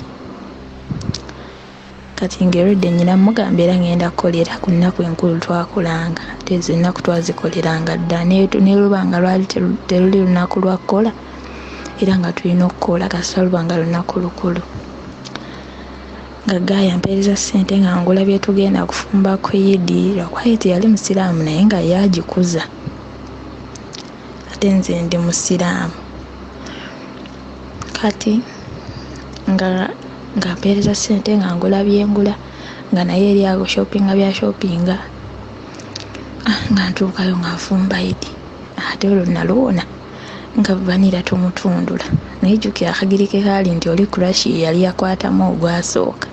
[SPEAKER 6] Kati ng'erudde nnyina mmugamba era ngenda kukolera ku nnaku enkulu twakolanga. Ate ezo ennaku twazikoleranga dda ne luba nga lwali teruli lunaku lwa kukola era nga tulina okukola kasita luba nga lunaku lukulu. Nga guy ampeereza ssente nga ngula bye tugenda kufumba ku Idi lwakuba ye teyali musiraamu naye nga ye agikuza. Ate nze ndi musiraamu. Kati nga mpeereza ssente nga ngula bye ngula nga naye eri awo shoppinga bya shoppinga. Nga ntuukayo nga nfumba Idi. Ate olwo naluwona nga vanilla tumutundula. Naye jjukira akagiri ke kaali nti oli crush ye yali yakwatamu ogwasooka.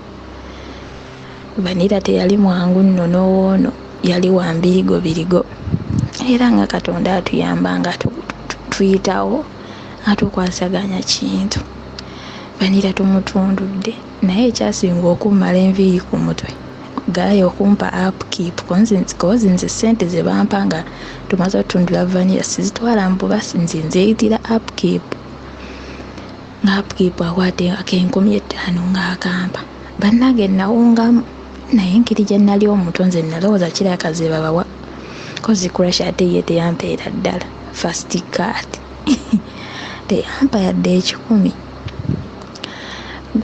[SPEAKER 6] Vanilla teyali mwangu nno n'owoono yali wa mbirigo birigo. Era nga Katonda atuyamba nga tuyitawo atukwasaganya kintu. Vanilla tumutundudde naye ekyasinga okummala enviiri ku mutwe guy okumpa upkeep kozi nze ssente ze bampa nga tumaze otundula vanilla sizitwala mbuba nze nzeeyitira upkeep. Nga upkeep akwata ak'enkumi ttaano ng'akampa. Bannange nawungamu naye engeri gye nali omuto nze nalowooza kirabika ze babawa kozi crush ate ye teyampeera ddala first cut. Teyampa yadde ekikumi.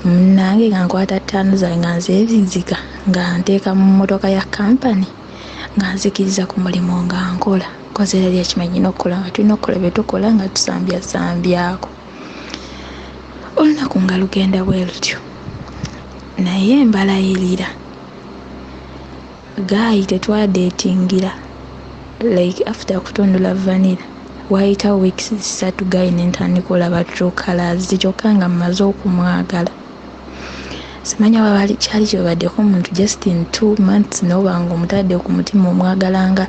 [SPEAKER 6] Munnange nga nkwata ttaano zange nga nzeebizika nga nteeka mu mmotoka ya kampani nga nzikiriza ku mulimu nga nkola. Kozi era yali akimanyi nnina okukola nga tulina okukola bye tukola nga tusambyasambyako. Olunaku nga lugenda bwe lutyo. Naye mbalayirira guy tetwadeetingira like after kutundula vanilla waayitawo weeks ssatu guy ne ntandika olaba true colours kyokka nga mmaze okumwagala. Simanyi oba kyali kibabaddeko omuntu just in 2 months n'oba nga omutadde ku mutima omwagala nga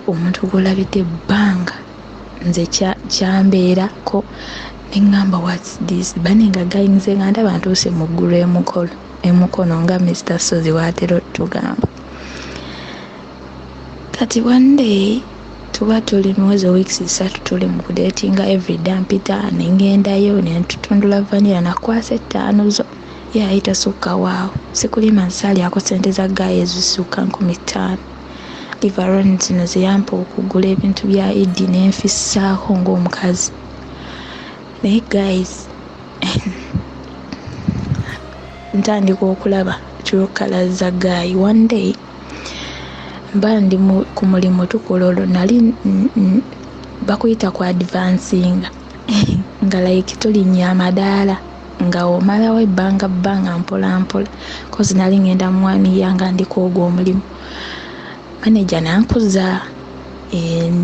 [SPEAKER 6] omuntu gw'olabidde ebbanga. Nze kyambeerako ne ŋŋamba, "What's this?" Banne nga guy nze nga ndaba ntuuse mu ggulu emukono nga Mr Sozi bw'atera otugamba. Kati one day tuba tuli mwezi weeks 3 tuli mu kudeetinga, everyday mpita ne ŋŋendayo ne tutundula vanilla, nakwasa ettaano zo ye yali tasukkawo awo. Sikulimba nsaalyako ssente za guy ezisukka 5,000. Leave alone zino ze yampa okugula ebintu bya Idi ne nfissaako ng'omukazi. Naye guys, ntandika okulaba true colours za guy. One day mba ndi ku mulimu tukola olwo nali bakuyita ku advancinga nga like tulinnya amadaala nga omalawo ebbanga bbanga mpola mpola kozi nali ŋŋenda mu one year nga ndiko ogwo omulimu. Manager n'ankuza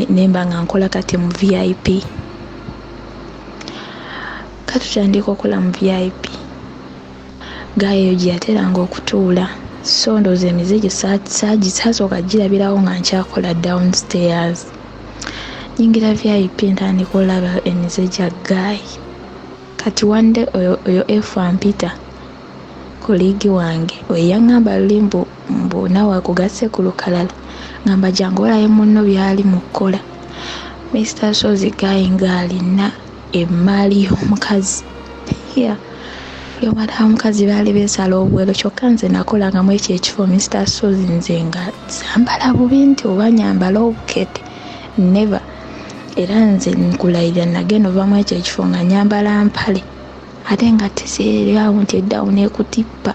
[SPEAKER 6] ne mba nga nkola kati mu VIP. Katutandika okukola mu VIP. Guy eyo gye yateranga okutuula. So ndowooza emize gye saasooka girabirawo nga nkyakola downstairs. Nyingira VIP ntandika olaba emize gya guy. Kati one day oyo, oyo F ampita colleague wange oyo yaŋŋamba luli mbu naawe akugasse ku lukalala, ngamba jangu olabe munno by'ali mu kukola. Mr Sozi guy ng'alina emmaali y'omukazi. Yeah. Buli omu alaba mukazi baali beesala obwelo, kyokka nze nakolangamu ekyo ekifo Mr Sozi nze nga sambala bubi nti oba nyambala obukete, never. Era nze nkulayirira nagenda ovamu ekyo ekifo nga nyambala mpale ate nga teseererawo nti eddawo n'ekutippa.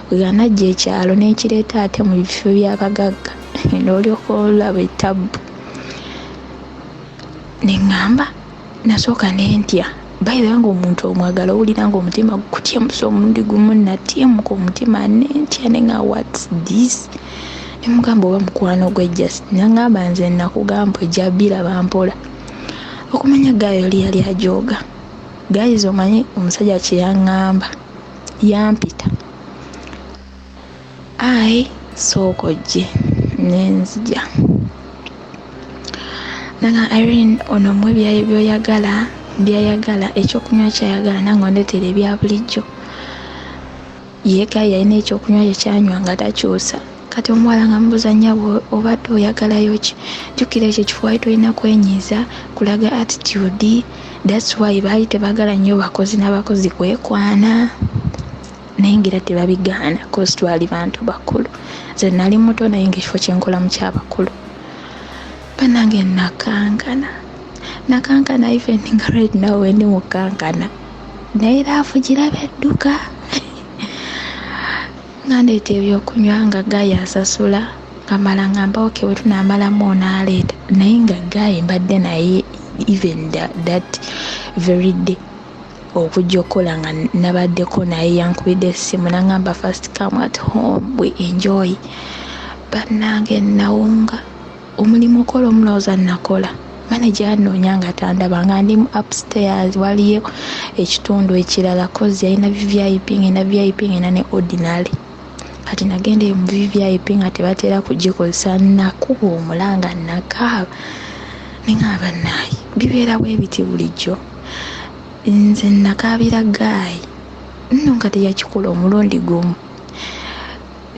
[SPEAKER 6] Bwe ganajja ekyalo n'ekireeta ate mu bifo by'abagagga n'olyoka olaba ettabbu. Ne ŋŋamba nasooka ne ntya. By the way ng'omuntu omwagala owulira ng'omutima gukutyemusa omulundi gumu, natyemuka omutima ne ntya ne nga what's this? Ne mugamba oba mukwano gwe just n'aŋŋamba nze nakugamba ojja biraba mpola. Okumanya guy oli yali ajooga. Guys omanyi omusajja kye yaŋŋamba, yampita ayi sooka ojje, ne nzija. Nanga Irene ono muwe by'oyagala, by'ayagala, ekyokunywa ky'ayagala nange ondeetera ebya bulijjo. Ye guy yalina ekyokunywa kye kyanywa nga takyusa. Kati omuwala nga mubuuza nnyabo obadde oyagalayo ki? Jjukira ekyo ekifo wali tolina kwenyiiza, kulaga attitude, that's why baali tebaagala nnyo bakozi n'abakozi kwekwana. Naye ng'era tebabigaana cause twali bantu bakulu. Nze nali muto naye ng'ekifo kye nkolamu ky'abakulu. Bannange nakankana, nakankana even nga right now wendi mu kankana. Naye love giraba edduka. Nga ndeeta ebyokunywa nga guy asasula, nga mala ngamba okay bwe tunaamalamu onaaleeta. Naye nga guy mbadde naye even that very day okujja okukola nga nabaddeko naye yankubidde essimu n'aŋŋamba first come at home we enjoy. Bannange nawunga omulimu okola omulowooza nakola. Manager annoonya nga tandaba nga ndi mu upstairs waliyo ekitundu ekirala cause yalina VVIP ng'erina VIP ng'erina ne ordinary. Kati nagenda eyo mu VVIP nga tebatera kugikozesa, nakuba omulanga nakaaba. Ne ŋŋamba bannaaye bibeera bwe biti bulijjo. Nze nakaabira guy nno nga teyakikola omulundi gumu.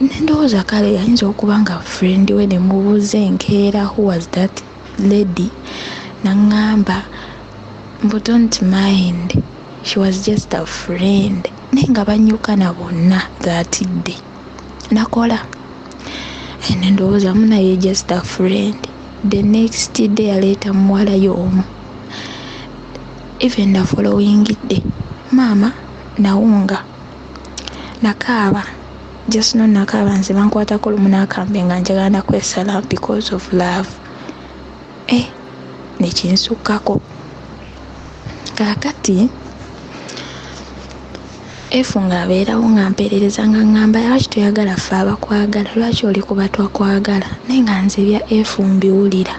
[SPEAKER 6] Ne ndowooza kale ayinza okuba nga friend we ne mubuuza enkeera who was that lady, n'aŋŋamba mbu don't mind she was just a friend. Naye nga bannyukana bonna that day. Nakola ne ndowooza munaye just a friend. The next day yaleeta muwala y'omu. Even the following day maama nawunga nakaaba just no nakaaba nze bankwatako lumu n'akambe nga njagala nakwesala because of love. Eh, nekinsukkako. Kaakati F ng'abeerawo nga mpeerereza nga ŋŋamba lwaki toyagala ffe abakwagala, lwaki oli ku batwakwagala, naye nga nze ebya F mbiwulira.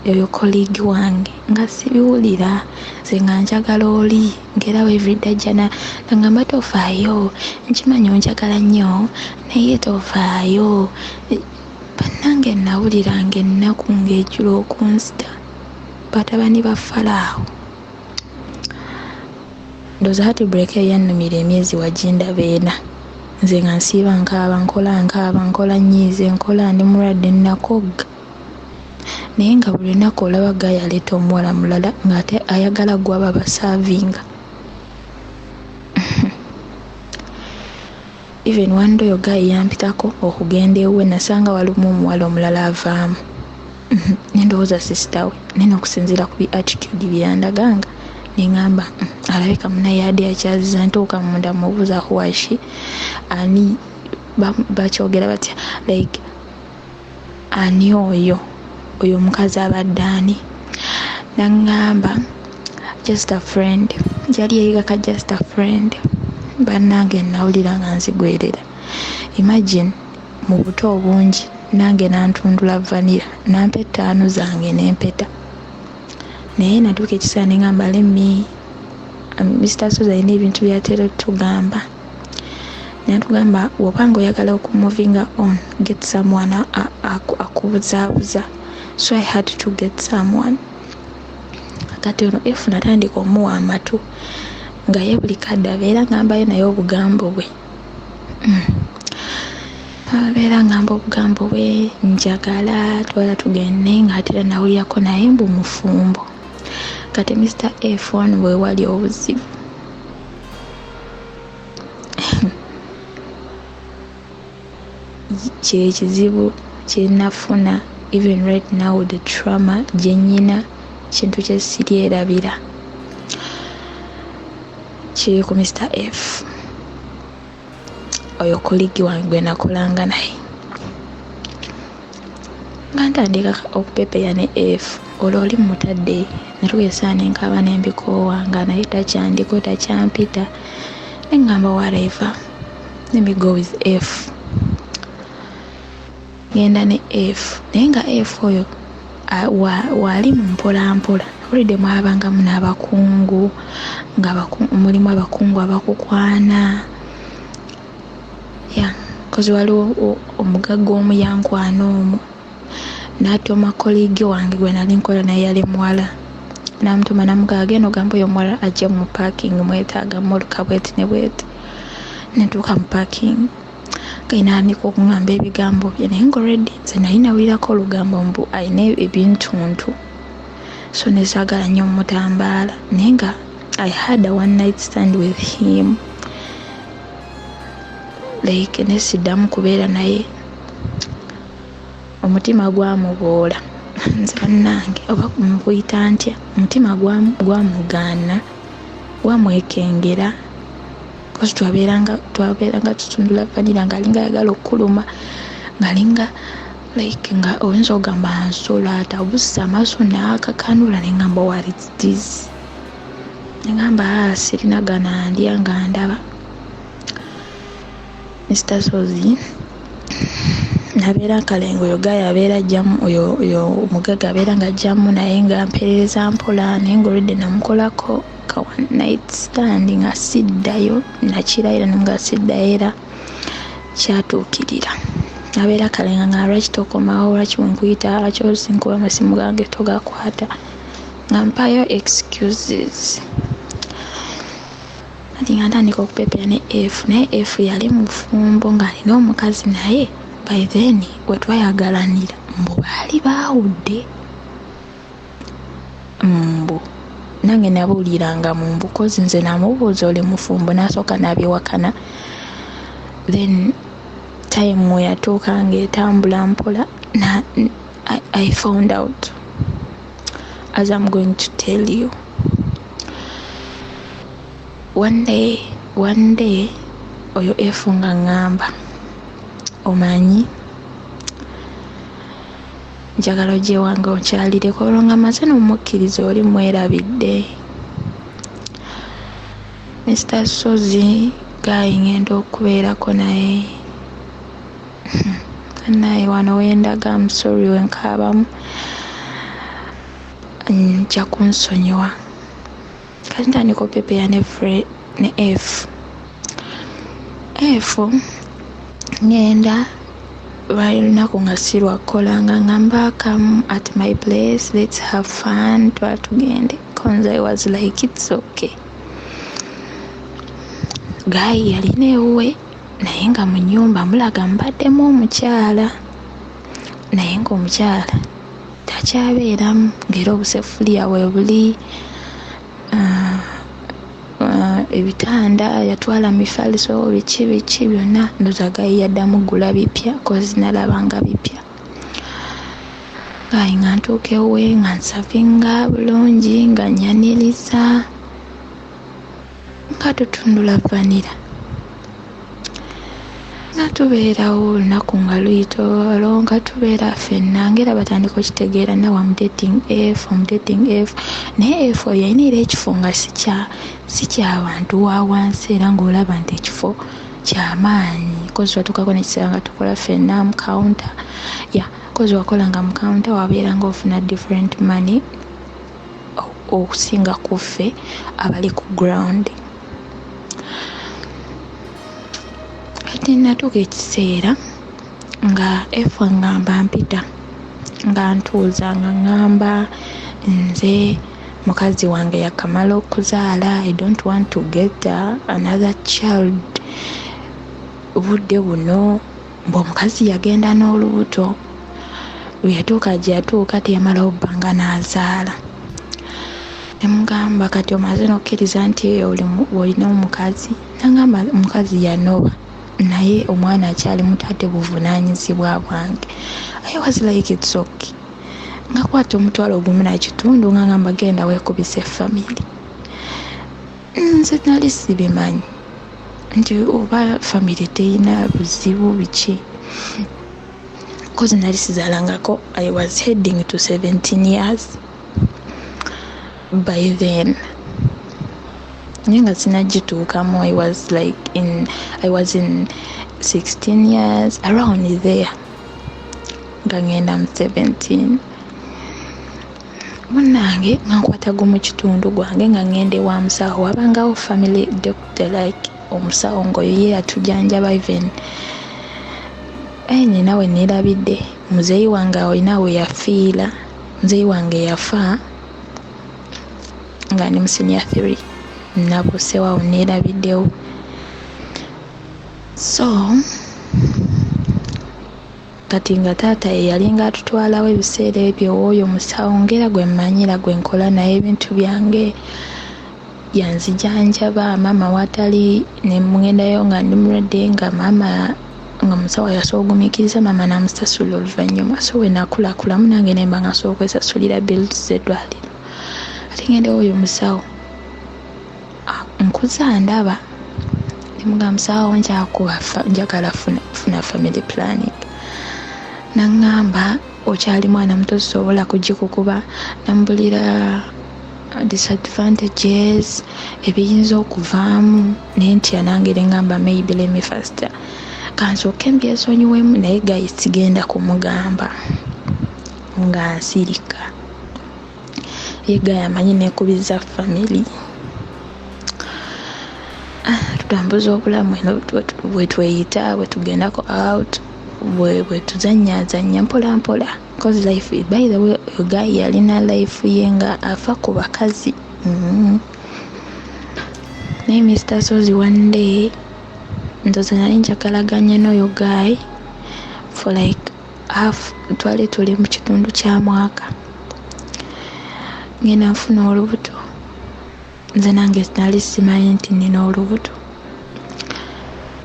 [SPEAKER 6] Oyo colleague wange nga sibiwulira, nze nga njagala oli ng'era everyday ajja nangamba tofaayo, nkimanyi onjagala nnyo naye tofaayo. Bannange nawuliranga ennaku ng'ejula okunzita. Batabani ba Falaawo. Ndowooza heartbreak eyo yannumira emyezi wagindaba ena. Nze nga nsiiba nkaaba, nkola nkaaba, nkola nnyiize, nkola ndi mulwadde nakogga. Naye nga buli lunaku olaba guy aleeta omuwala mulala ng'ate ayagala ggwe aba abasaavinga. Even one day oyo guy yampitako okugenda ewuwe nasanga walimu omuwala omulala avaamu. Ne ndowooza sister we naye n'okusinziira ku bi attitude bye yandaganga ne ŋŋamba alabika munnaye yadde akyaziza. Ntuuka munda mubuuza who was she, ani bakyogera batya like ani oyo, oyo omukazi abadde ani? N'aŋŋamba just a friend. Yali yeeyigaka just a friend. Bannange nawulira nga nzigwerera. Imagine mu buto obungi nange n'antundula vanilla n'ampa ettaano zange n'empeta. Naye natuuka ekiseera ne ŋŋamba let me Mr. Sozi alina ebintu by'atera ottugamba.
[SPEAKER 5] Natugamba woba nga oyagala okumovinga on, get someone akubuzaabuza. So I had to get someone. Kati ono F natandika omuwa amatu nga ye buli kadde abeera ngambayo naye obugambo bwe. Abeera ngamba obugambo bwe, njagala twala tugende, nga ate era nawulirako naye mbu mufumbo. Kati Mr F wano bwe wali obuzibu. Kyekizibu kyenafuna, even right now the trauma gyenyina, kintu kyesiryerabira kiri ku Mr F, oyo colleague wange gwe nakolanga naye. Nga ntandika okupepeya ne F, olwo oli mutadde natugesaa nenkaba nembikoowa nga naye takyandiko, takyampita, nengamba whatever, let me go with F. Ngenda ne F, naye nga F oyo waali mu mpola mpola. Olidde mwabangamu n'abakungu, nga mulimu abakungu abakukwana ya kozi. Waliwo omugagga omu yankwana omwo, n'atoma colleague wange gwe nali nkola naye, yali muwala, namutuma namugaa agenda ogamba oyo omuwala ajja mu parking, mwetaaga mmotoka bweti ne bweti. Netuuka mu parking, gainandika okuŋŋamba ebigambo bye, naye nga already nze nali nawulirako olugambo mbu alina ebintuntu, so nesaagala nnyo mutambaala. Naye nga I had a one night stand with him, like nesiddamu kubeera naye. Omutima gwamuboola. Nze bannange oba mukuyita ntya, omutima gwamugaana, gwamwekengera, cause twabeeranga tutundula vanilla, ngaalinga ayagala okukuluma, ngaalinga like nga oyinza okugamba nsolo atabusa amaaso n'akakanula. Nengamba, what is this? Nengamba, ah, sirina ganandya. Nga ndaba Mr Sozi nabeera kalenga, oyo guy abeera ajjamu, oyo omugagga abeera nga ajjamu, naye nga mperereza mpola. Naye nga olwedde namukolako ka one night stand, nga siddayo, nakirayira nga siddayo, era kyatuukirira. Abeera kalenga nga lwaki tokomawo, lwaki wenkuyita, lwaki osinkuba amasimu gange togakwata, nga mpayo excuses. Kati nga ntandika okupepera ne F, naye F yali mufumbo ng'alina omukazi, naye by then wetwayagalanira mbu baali baawudde. Mbu nange nabuuliranga mu mbukozi, nze namubuuza oli mufumbo, n'asooka n'abyewakana. Then time we yatuuka ng'etambula mpola, I found out, as I'm going to tell you one day. One day oyo F nga ŋŋamba, omanyi njagala ojje wange onkyalireko. Olwo nga maze n'omukkiriza, oli mwerabidde. Mr Sozi guy ngenda okubeerako naye naye wano wendaga. I'm sorry, wenkaabamu, nja kunsonyiwa. Kati ntandika opepeya ne F. F ngenda lwali lunaku nga si lwakukola, nga ngamba come at my place, let's have fun, twala tugende. Cause I was like, it's okay. Guy yalina ewuwe, naye nga mu nnyumba mulaga mubaddemu omukyala, naye ng'omukyala takyabeeramu, ng'era obusefuliya we buli, ebitanda yatwala, mifaliso, biki biki byonna. Ndowooza guy yaddamu ggula bipya, cause nalabanga bipya. Guy nga ntuuka ewuwe, nga nsavinga bulungi, nga nyaniriza, nga tutundula vanilla, nga tubeerawo olunaku nga luyita, olwo nga tubeera ffenna, ngaera batandika okitegeera now I'm dating F, I'm dating F. Naye F oyo yalina era ekifo nga si kyabantu wa wansi, era ng'olaba nti ekifo kyamaanyi, cause twatuukako nekiseera nga tukola ffenna mu counter ya, cause wakolanga mu counter wabeera nga ofuna different money okusinga ku ffe abali ku ground.
[SPEAKER 6] Kati natuuka ekiseera nga F ngamba mpita nga ntuuza nga ŋŋamba nze mukazi wange yakamala okuzaala, I don't want to get another child budde buno. Mbu omukazi yagenda n'olubuto, bwe yatuuka gye yatuuka teyamalawo bbanga n'azaala. Ne mugamba kati omaze n'okkiriza nti olina omukazi? Nangamba omukazi yanoba naye omwana akyali muto ate buvunaanyizibwa bwange. I was like it's okay. Nga kwata 15,000 nga ngamba genda weekubise family. Nze nali sibimanyi nti oba family teyina buzibu biki, cause nali sizaalangako. I was heading to 17 years by then, naye nga sinagituukamu. I was in 16 years around there, nga ngenda mu 17. Munnange nga nkwata gumu kitundu gwange nga ngenda ewa musawo. Wabangawo family doctor, like omusawo ng'oyo ye atujanjaba. Even nyina we neerabidde, muzeeyi wange olina we yafiira. Muzeeyi wange yafa nga ndi mu senior 3, nabuusewawo neerabiddewo. So kati nga taata ye yalinga atutwalawo ebiseera ebyo oyo musawo, ngera gwe mmanyira gwe nkola naye ebintu byange, yanzijanjaba maama watali ne mugendayo nga ndi mulwadde, nga maama nga musawo yasobola ogumiikiriza maama n'amusasula oluvannyuma. So we nakulakulamu nange nemba nga nsobola okwesasulira bills z'eddwaliro. Ate ngendewo oyo musawo nkuza ndaba nemugamba musawo nkyakuba njagala funa family planning. Naŋŋamba okyali mwana muto sobola kugikukuba. Nambulira disadvantages ebiyinza okuvaamu nentya nange neŋŋamba maybe let me first kansooke mbyesonyiwemu. Naye guy sigenda kumugamba nga nsirika. Ye guy amanyi nekubiza family. Tutambuza obulamu eno bwe tweyita, bwe tugendako out, bwe tuzannyazannya mpola mpola, cause life, by the way, guy yalina life ye nga afa ku bakazi. Naye Mr Sozi, one day ndoza nali njagalaganye n'oyo guy for like half, twali tuli mu kitundu kya mwaka, ngenda nfuna olubuto. Nze nange nali simanyi nti nina olubuto.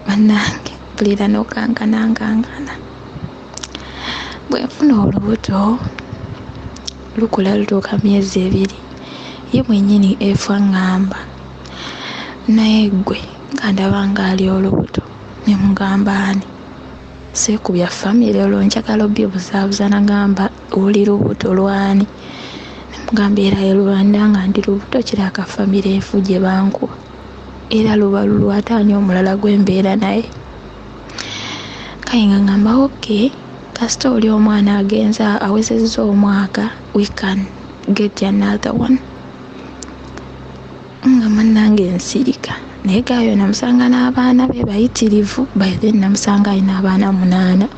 [SPEAKER 6] Bannange mpulira n'okankana nkankana bwe nfuna olubuto. Lukula lutuuka myezi 2, ye mwennyini efa ŋŋamba naye ggwe nga ndaba ng'ali olubuto. Ne mugamba ani seekubya family olwo njagala obbibuzaabuza. Nagamba oli lubuto lwani? Nemugamba era lwanda nga ndi lubuto kiraka family enfu gye bankuba era luba lulwa ate ani omulala gwembeera naye. Kaye nga ngamba okay, kasita oli omwana agenza awezezza omwaka, we can get another one. Nga munnange nsirika, naye guy o namusanga n'abaana be bayitirivu. By then namusanga alina abaana 8,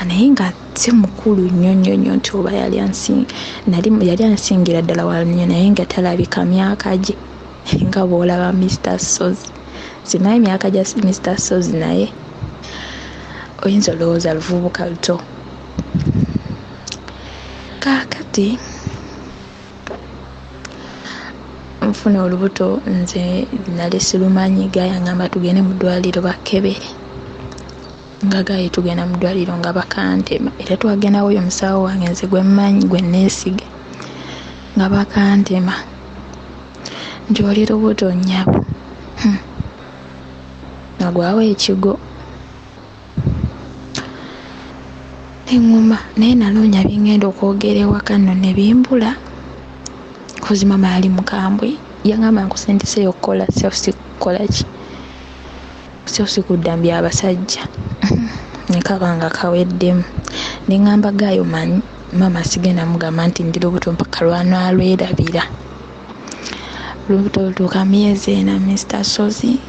[SPEAKER 6] naye nga si mukulu nnyo nnyo nnyo nti oba yali yali ansingira ddala wala nnyo, naye nga talabika myaka gye nga bw'olaba Mr Sozi. Simanyi myaka gya Mr Sozi, naye oyinza olowooza luvubuka luto. Kaakati nfuna olubuto, nze nali sirumanyi. Guy angamba tugende mu ddwaliro bakkebere. Nga guy tugenda mu ddwaliro nga bakantema, era twagendawo oyo omusawo wange nze gwe mmanyi gwe neesiga, nga bakantema nti oli lubuto nnyabo. Nagwawo ekigo neŋŋuma, naye naloonya byengenda okwogera ewaka nno ne bimbula, cause maama yali mukambwe. Yangamba nkusendiseyo okukola self kukola ki self kuddambya abasajja. Nekaba nga kaweddemu. Neŋŋamba guy o manyi maama sigenda mugamba nti ndi lubuto mpaka lwanaalwerabira. Lubuto lutuuka myezi 4, Mr Sozi,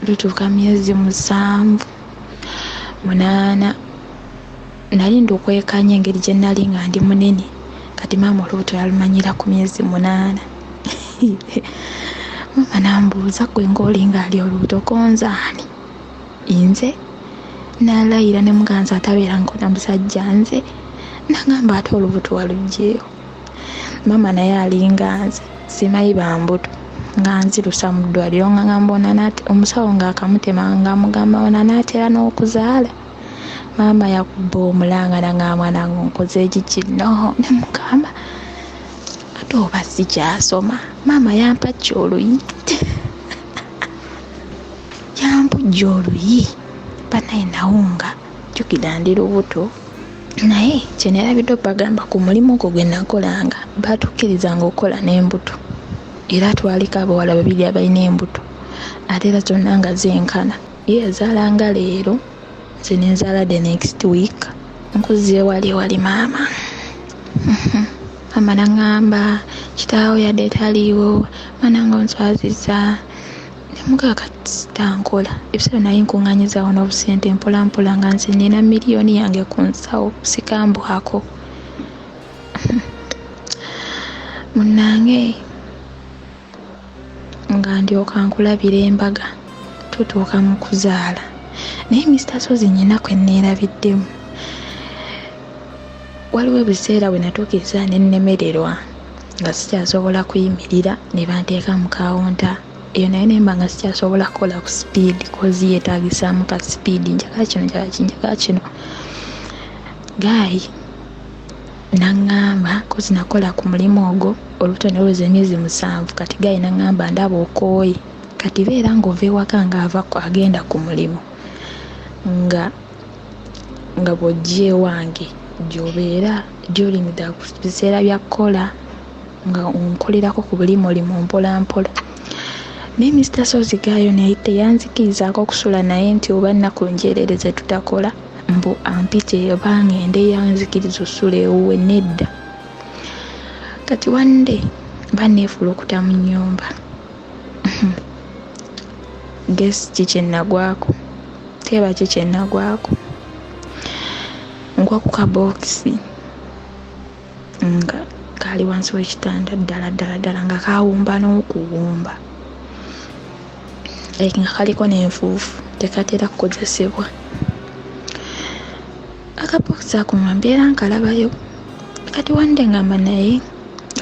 [SPEAKER 5] Lutuuka myezi 7, 8, nali ndukwekanya engeri gye nali nga ndi munene. Kati maama olubuto yalumanyira ku myezi 8. Maama nambuuza, gwe ng'oli ng'ali olubuto konzaani? Nze nalayira ne muganzi atabeera nkona musajja nze. Nagamba ate olubuto waluggyeewo. Maama naye alinga nze, simanyi bambuto, nga nzirusa mu ddwaliro nga ngamba omusawo ng'akamutema nga mugamba ono anaatera n'okuzaala. Maama yakuba omulanga nangamba mwana wange onkoze ekiki? No, ne mugamba ate oba sikyasoma. Maama yampa ki oluyi? Yampujja oluyi. Banaye nawunga, jjukira ndi lubuto. Naye kye neerabidde obagamba, ku mulimu ogwo gwe nakolanga baatukkirizanga okukola n'embuto, era twaliko abawala babiri abalina embuto, ate era zonna nga zenkana. Ye yazaalanga leero, nze ne nzaala the next week. Nkuzze ewali ewali maama. Maama n'aŋŋamba kitaawo yadde taliiwo, mwana nga onswazizza. Ne mugamba kati sitankola. Ebiseera nali nkuŋŋaanyizaawo n'obusente mpola mpola, nga nze nina miliyoni yange ku nsawo, sikambwako. Munnange nga ndyoka nkulabira embaga, tutuuka mu kuzaala. Naye Mr. Sozi nnyina kwe neerabiddemu. Waliwo ebiseera bwe natuukiriza ne nnemererwa nga sikyasobola kuyimirira, ne banteeka mu kawunta eyo, naye ne mba nga sikyasobola kukola ku sipiidi, 'cause yeetaagisaamu ka sipiidi, njagala kino, njagala kino, njagala kino. Guy n'aŋŋamba, 'cause nakola ku mulimu ogwo olubuto ne luweza emyezi 7, kati guy n'aŋŋamba ndaba okooye, kati beera ng'ova ewaka ng'ava agenda ku mulimu, nga bw'ojja ewange gy'obeera during the biseera bya kukola, nga onkolerako ku bulimolimu mpola mpola. Naye Mr. Sozi gaayo naye teyanzikirizaako okusula naye nti oba nnaku njereere ze tutakola, mbu ampite oba ngende yanzikiriza osula ewuwe, nedda. Kati one day mba neefulukuta mu nnyumba, guess ki kye nagwako? Teeba ki kye nagwako? Ngwa ku kabookisi nga kaali wansi w'ekitanda, ddala ddala ddala nga kawumba n'okuwumba, like nga kaliko n'enfuufu, tekatera kukozesebwa. Akabookisi ako nga mbeera nkalabayo. Kati one day ngamba naye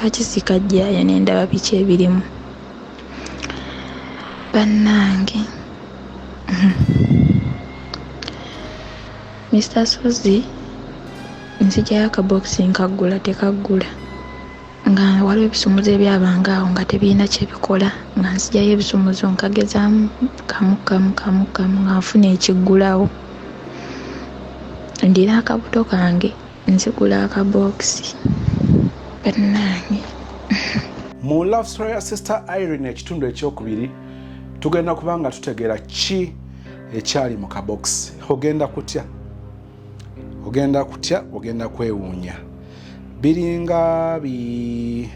[SPEAKER 5] lwaki sikajjaayo ne ndaba biki ebirimu? Bannange, Mr. Sozi nzigyayo akabookisi nkaggula, tekaggula. Nga waliwo ebisumuzo ebyabanga awo nga tebirina kye bikola, nga nzigyayo ebisumuzo nkagezaamu kamu kamu kamu kamu nga nfuna ekiggulawo. Ndira akabuto kange nzigula akabookisi. Bannange.
[SPEAKER 1] Mu love story ya Sister Irene ekitundu ekyokubiri tugenda kuba nga tutegeera ki ekyali mu kabokisi. Ogenda kutya, ogenda kutya, ogenda kwewuunya. Biringa bi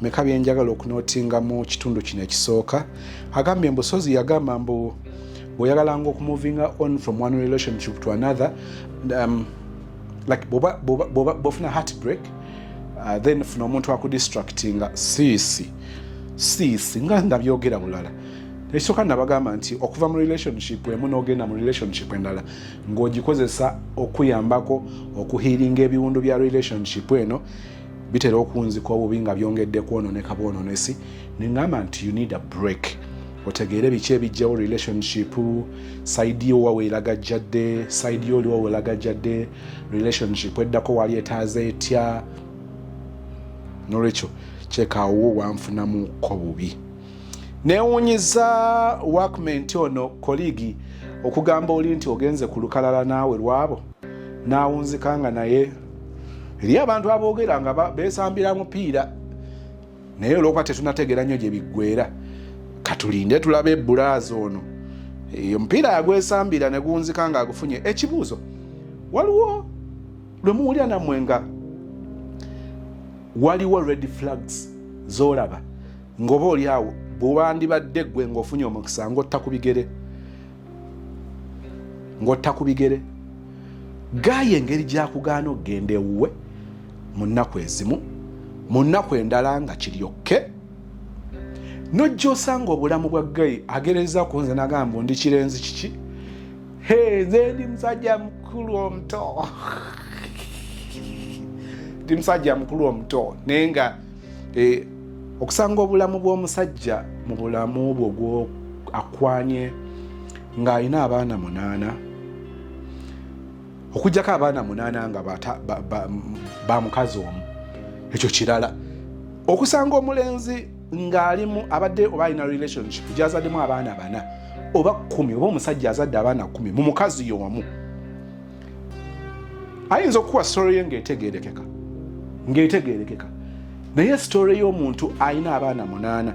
[SPEAKER 1] meka byenjagala okunotinga mu kitundu kino ekisooka. Agambye mbu Sozi yagamba mbu bw'oyagalanga okumuvinga on from one relationship to another, like bw'ofuna heartbreak, then funa omuntu akudistractinga. Siisi siisi nga ndabyogera bulala. Ekisooka nabagamba nti okuva mu relationship emu n'ogenda mu relationship endala ng'ogikozesa okuyambako okuhealinga ebiwundu bya relationship eno, bitera okunzika obubi nga byongedde kwononeka bwononesi. Neŋŋamba nti you need a break, otegeere biki ebijjawo relationship, side yo wa weeragajjadde, side yo oliwa weeragajjadde, relationship eddako wali etaaza etya. Nolwekyo kyekaawo wanfunamuko bubi. Neewuunyiza workmate ono, colleague, okugamba oli nti ogenze ku lukalala naawe lwabo n'awunzika nga naye eri abantu aboogera nga beesambira mupiira, naye olwokuba tetunategeera nnyo gye biggwera, katulinde tulabe ebbulaaza ono omupiira yagwesambira ne guwunzika ng'agufunye. Ekibuuzo, waliwo lwe muwulira nammwe nga waliwo red flags z'olaba ng'oba oli awo Bwewandibadde ggwe ng'ofunye omukisa ng'otta ku bigere, ng'otta ku bigere gaayo engeri gyakugaana okugenda ewuwe mu nnaku ezimu, mu nnaku endala nga kiryokke nojja osanga obulamu bwa gayi agereza ku nze nagamba ndi kirenzi kiki, he nze ndi musajja mukulu omuto, ndi musajja mukulu omuto. Naye nga okusanga obulamu bw'omusajja mu bulamu bwo gwo akwanye ng'alina abaana 8, okuggyako abaana 8 nga ba mukazi omu, ekyo kirala. Okusanga omulenzi ng'alimu abadde oba alina relationship gy'azaddemu abaana 4 oba 10, oba omusajja azadde abaana 10 mu mukazi y'omu, ayinza okukuwa story ye ng'etegeerekeka, ng'etegeerekeka. Naye story y'omuntu alina abaana 8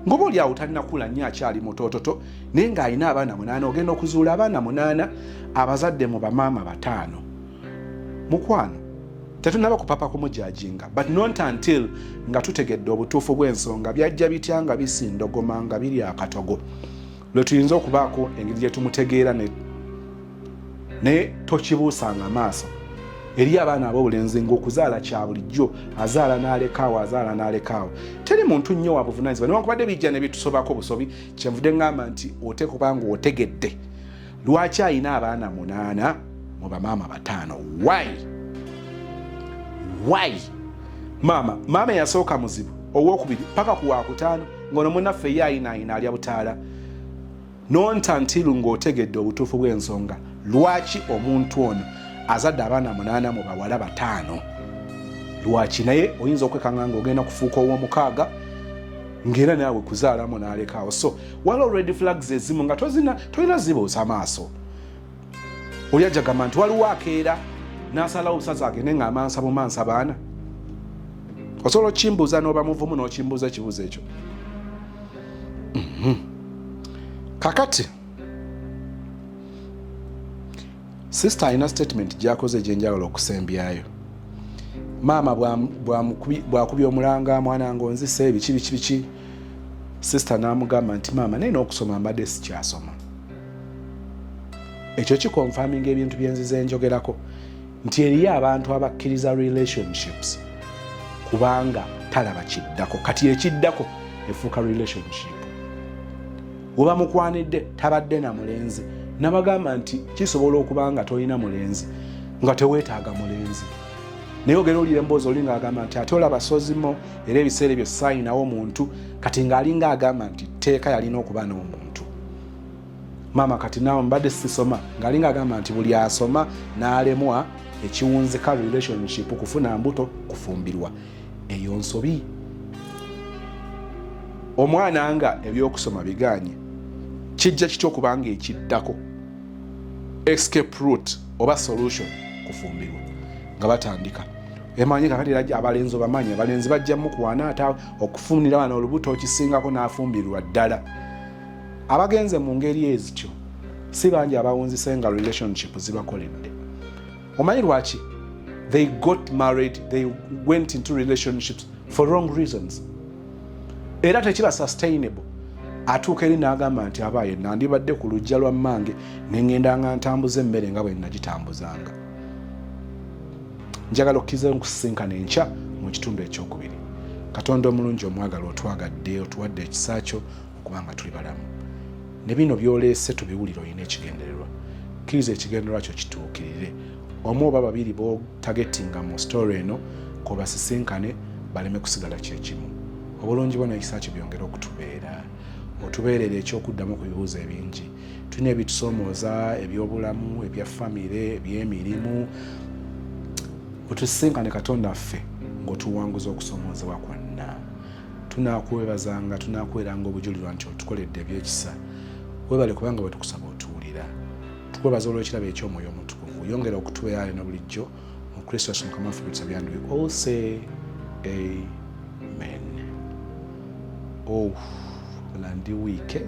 [SPEAKER 1] ng'oba oli awo tannakula nnyo, akyali mutoototo, naye ng'alina abaana 8, ogenda okuzuula abaana 8 abazadde mu bamaama 5. Mukwano, tetunaba kupapa kumujajinga, but not until nga tutegedde obutuufu bw'ensonga byajja bitya nga bisindogoma nga biri akatogo, lwe tuyinza okubaako engeri gye tumutegeera. Naye tokibuusanga amaaso eri abaana ab'obulenzi ng'okuzaala kya bulijjo, azaala n'alekaawo, azaala n'alekaawo. Teri muntu nnyo wa buvunaanyizibwa, newankubadde bijja ne bitusobako busobi. Kyenvudde ŋŋamba nti oteeka okuba nga otegedde lwaki alina abaana 8 mu bamaama 5. Why maama? Maama eyasooka muzibu, owokubiri paka ku wakutaano, ng'ono munnaffe ye ayinaayina alya butaala. Not until ng'otegedde obutuufu bw'ensonga lwaki omuntu ono azadde abaana 8 mu bawala 5, lwaki. Naye oyinza okwekanga ng'ogenda kufuuka ow'omukaaga, ng'era naawe kuzaalamu n'alekaawo. So waliwo red flags ezimu nga tolina zibuusa maaso. Oli ajja gamba nti waliwo akeera n'asalawo obusazi agende ng'amansa bumansa baana. Osobola okimbuuza n'oba muvumu n'okimbuuza ekibuuzo ekyo. Kakati sister alina statement gyakoze egyenjawulo okusembyayo. Maama bwakubya omulanga, mwana nga onzise biki biki biki, sister n'amugamba nti maama, naye n'okusoma mbadde sikyasoma. Ekyo kiconfirminga ebintu byenzize njogerako nti eriyo abantu abakkiriza relationships kubanga talaba kiddako. Kati ekiddako efuuka relationship. Weba mukwanidde tabadde na mulenzi, nabagamba nti kisobola okuba nga tolina mulenzi nga teweetaaga mulenzi, naye ogera olira emboozi oli ng'agamba nti ate olaba sozimo era ebiseera ebyo saayinawo muntu. Kati ng'alinga agamba nti tteeka yalina okuba n'omuntu. Maama, kati naawe mbadde sisoma, ng'alinga agamba nti buli asoma n'alemwa ekiwunzika relationship kufuna mbuto kufumbirwa. Eyo nsobi. Omwana nga ebyokusoma biganye, kijja kitya okubanga ekiddako escape route oba solution kufumbirwa nga batandika emanyi? Kakati era abalenzi obamanyi, abalenzi bajja mukwana ate okufunira wano olubuto okisingako n'afumbirwa ddala. Abagenze mu ngeri ezityo si bangi abawunzise nga relationship zibakoledde. Omanyi lwaki? They got married, they went into relationships for wrong reasons, era tekiba sustainable. Atuuka eri n'agamba nti abaaye nandibadde ku luggya lwa mmange neŋŋenda nga ntambuza emmere nga bwe nagitambuzanga. Njagala okkirize nkusisinkana enkya mu kitundu ekyokubiri. Katonda omulungi omwagala, otwagadde, otuwadde ekisa kyo okubanga tuli balamu, ne bino byoleese tubiwulire. Olina ekigendererwa, kkiriza ekigendererwa kyo kituukirire. Omu oba babiri botargetinga mu story eno kobasisinkane baleme kusigala kyekimu. Obulungi bwo n'ekisa kyo byongere okutubeera, otubeerere ekyokuddamu ku bibuuzo ebingi. Tulina ebitusoomooza ebyobulamu, ebya famire, ebyemirimu. Otusisinkane Katonda ffe ng'otuwanguza okusoomoozebwa kwonna. Tunaakwebazanga, tunaakuweeranga obujulirwa nti otukoledde ebyekisa. Weebale kubanga bwe tukusaba otuwulira. Tukwebaza olw'ekirabo eky'omwoyo omutukuvu. Yongera okutubeera no bulijjo. Mu Kristo Yesu Mukama waffe tusabye, and we all say amen. Oh, ndi wiike.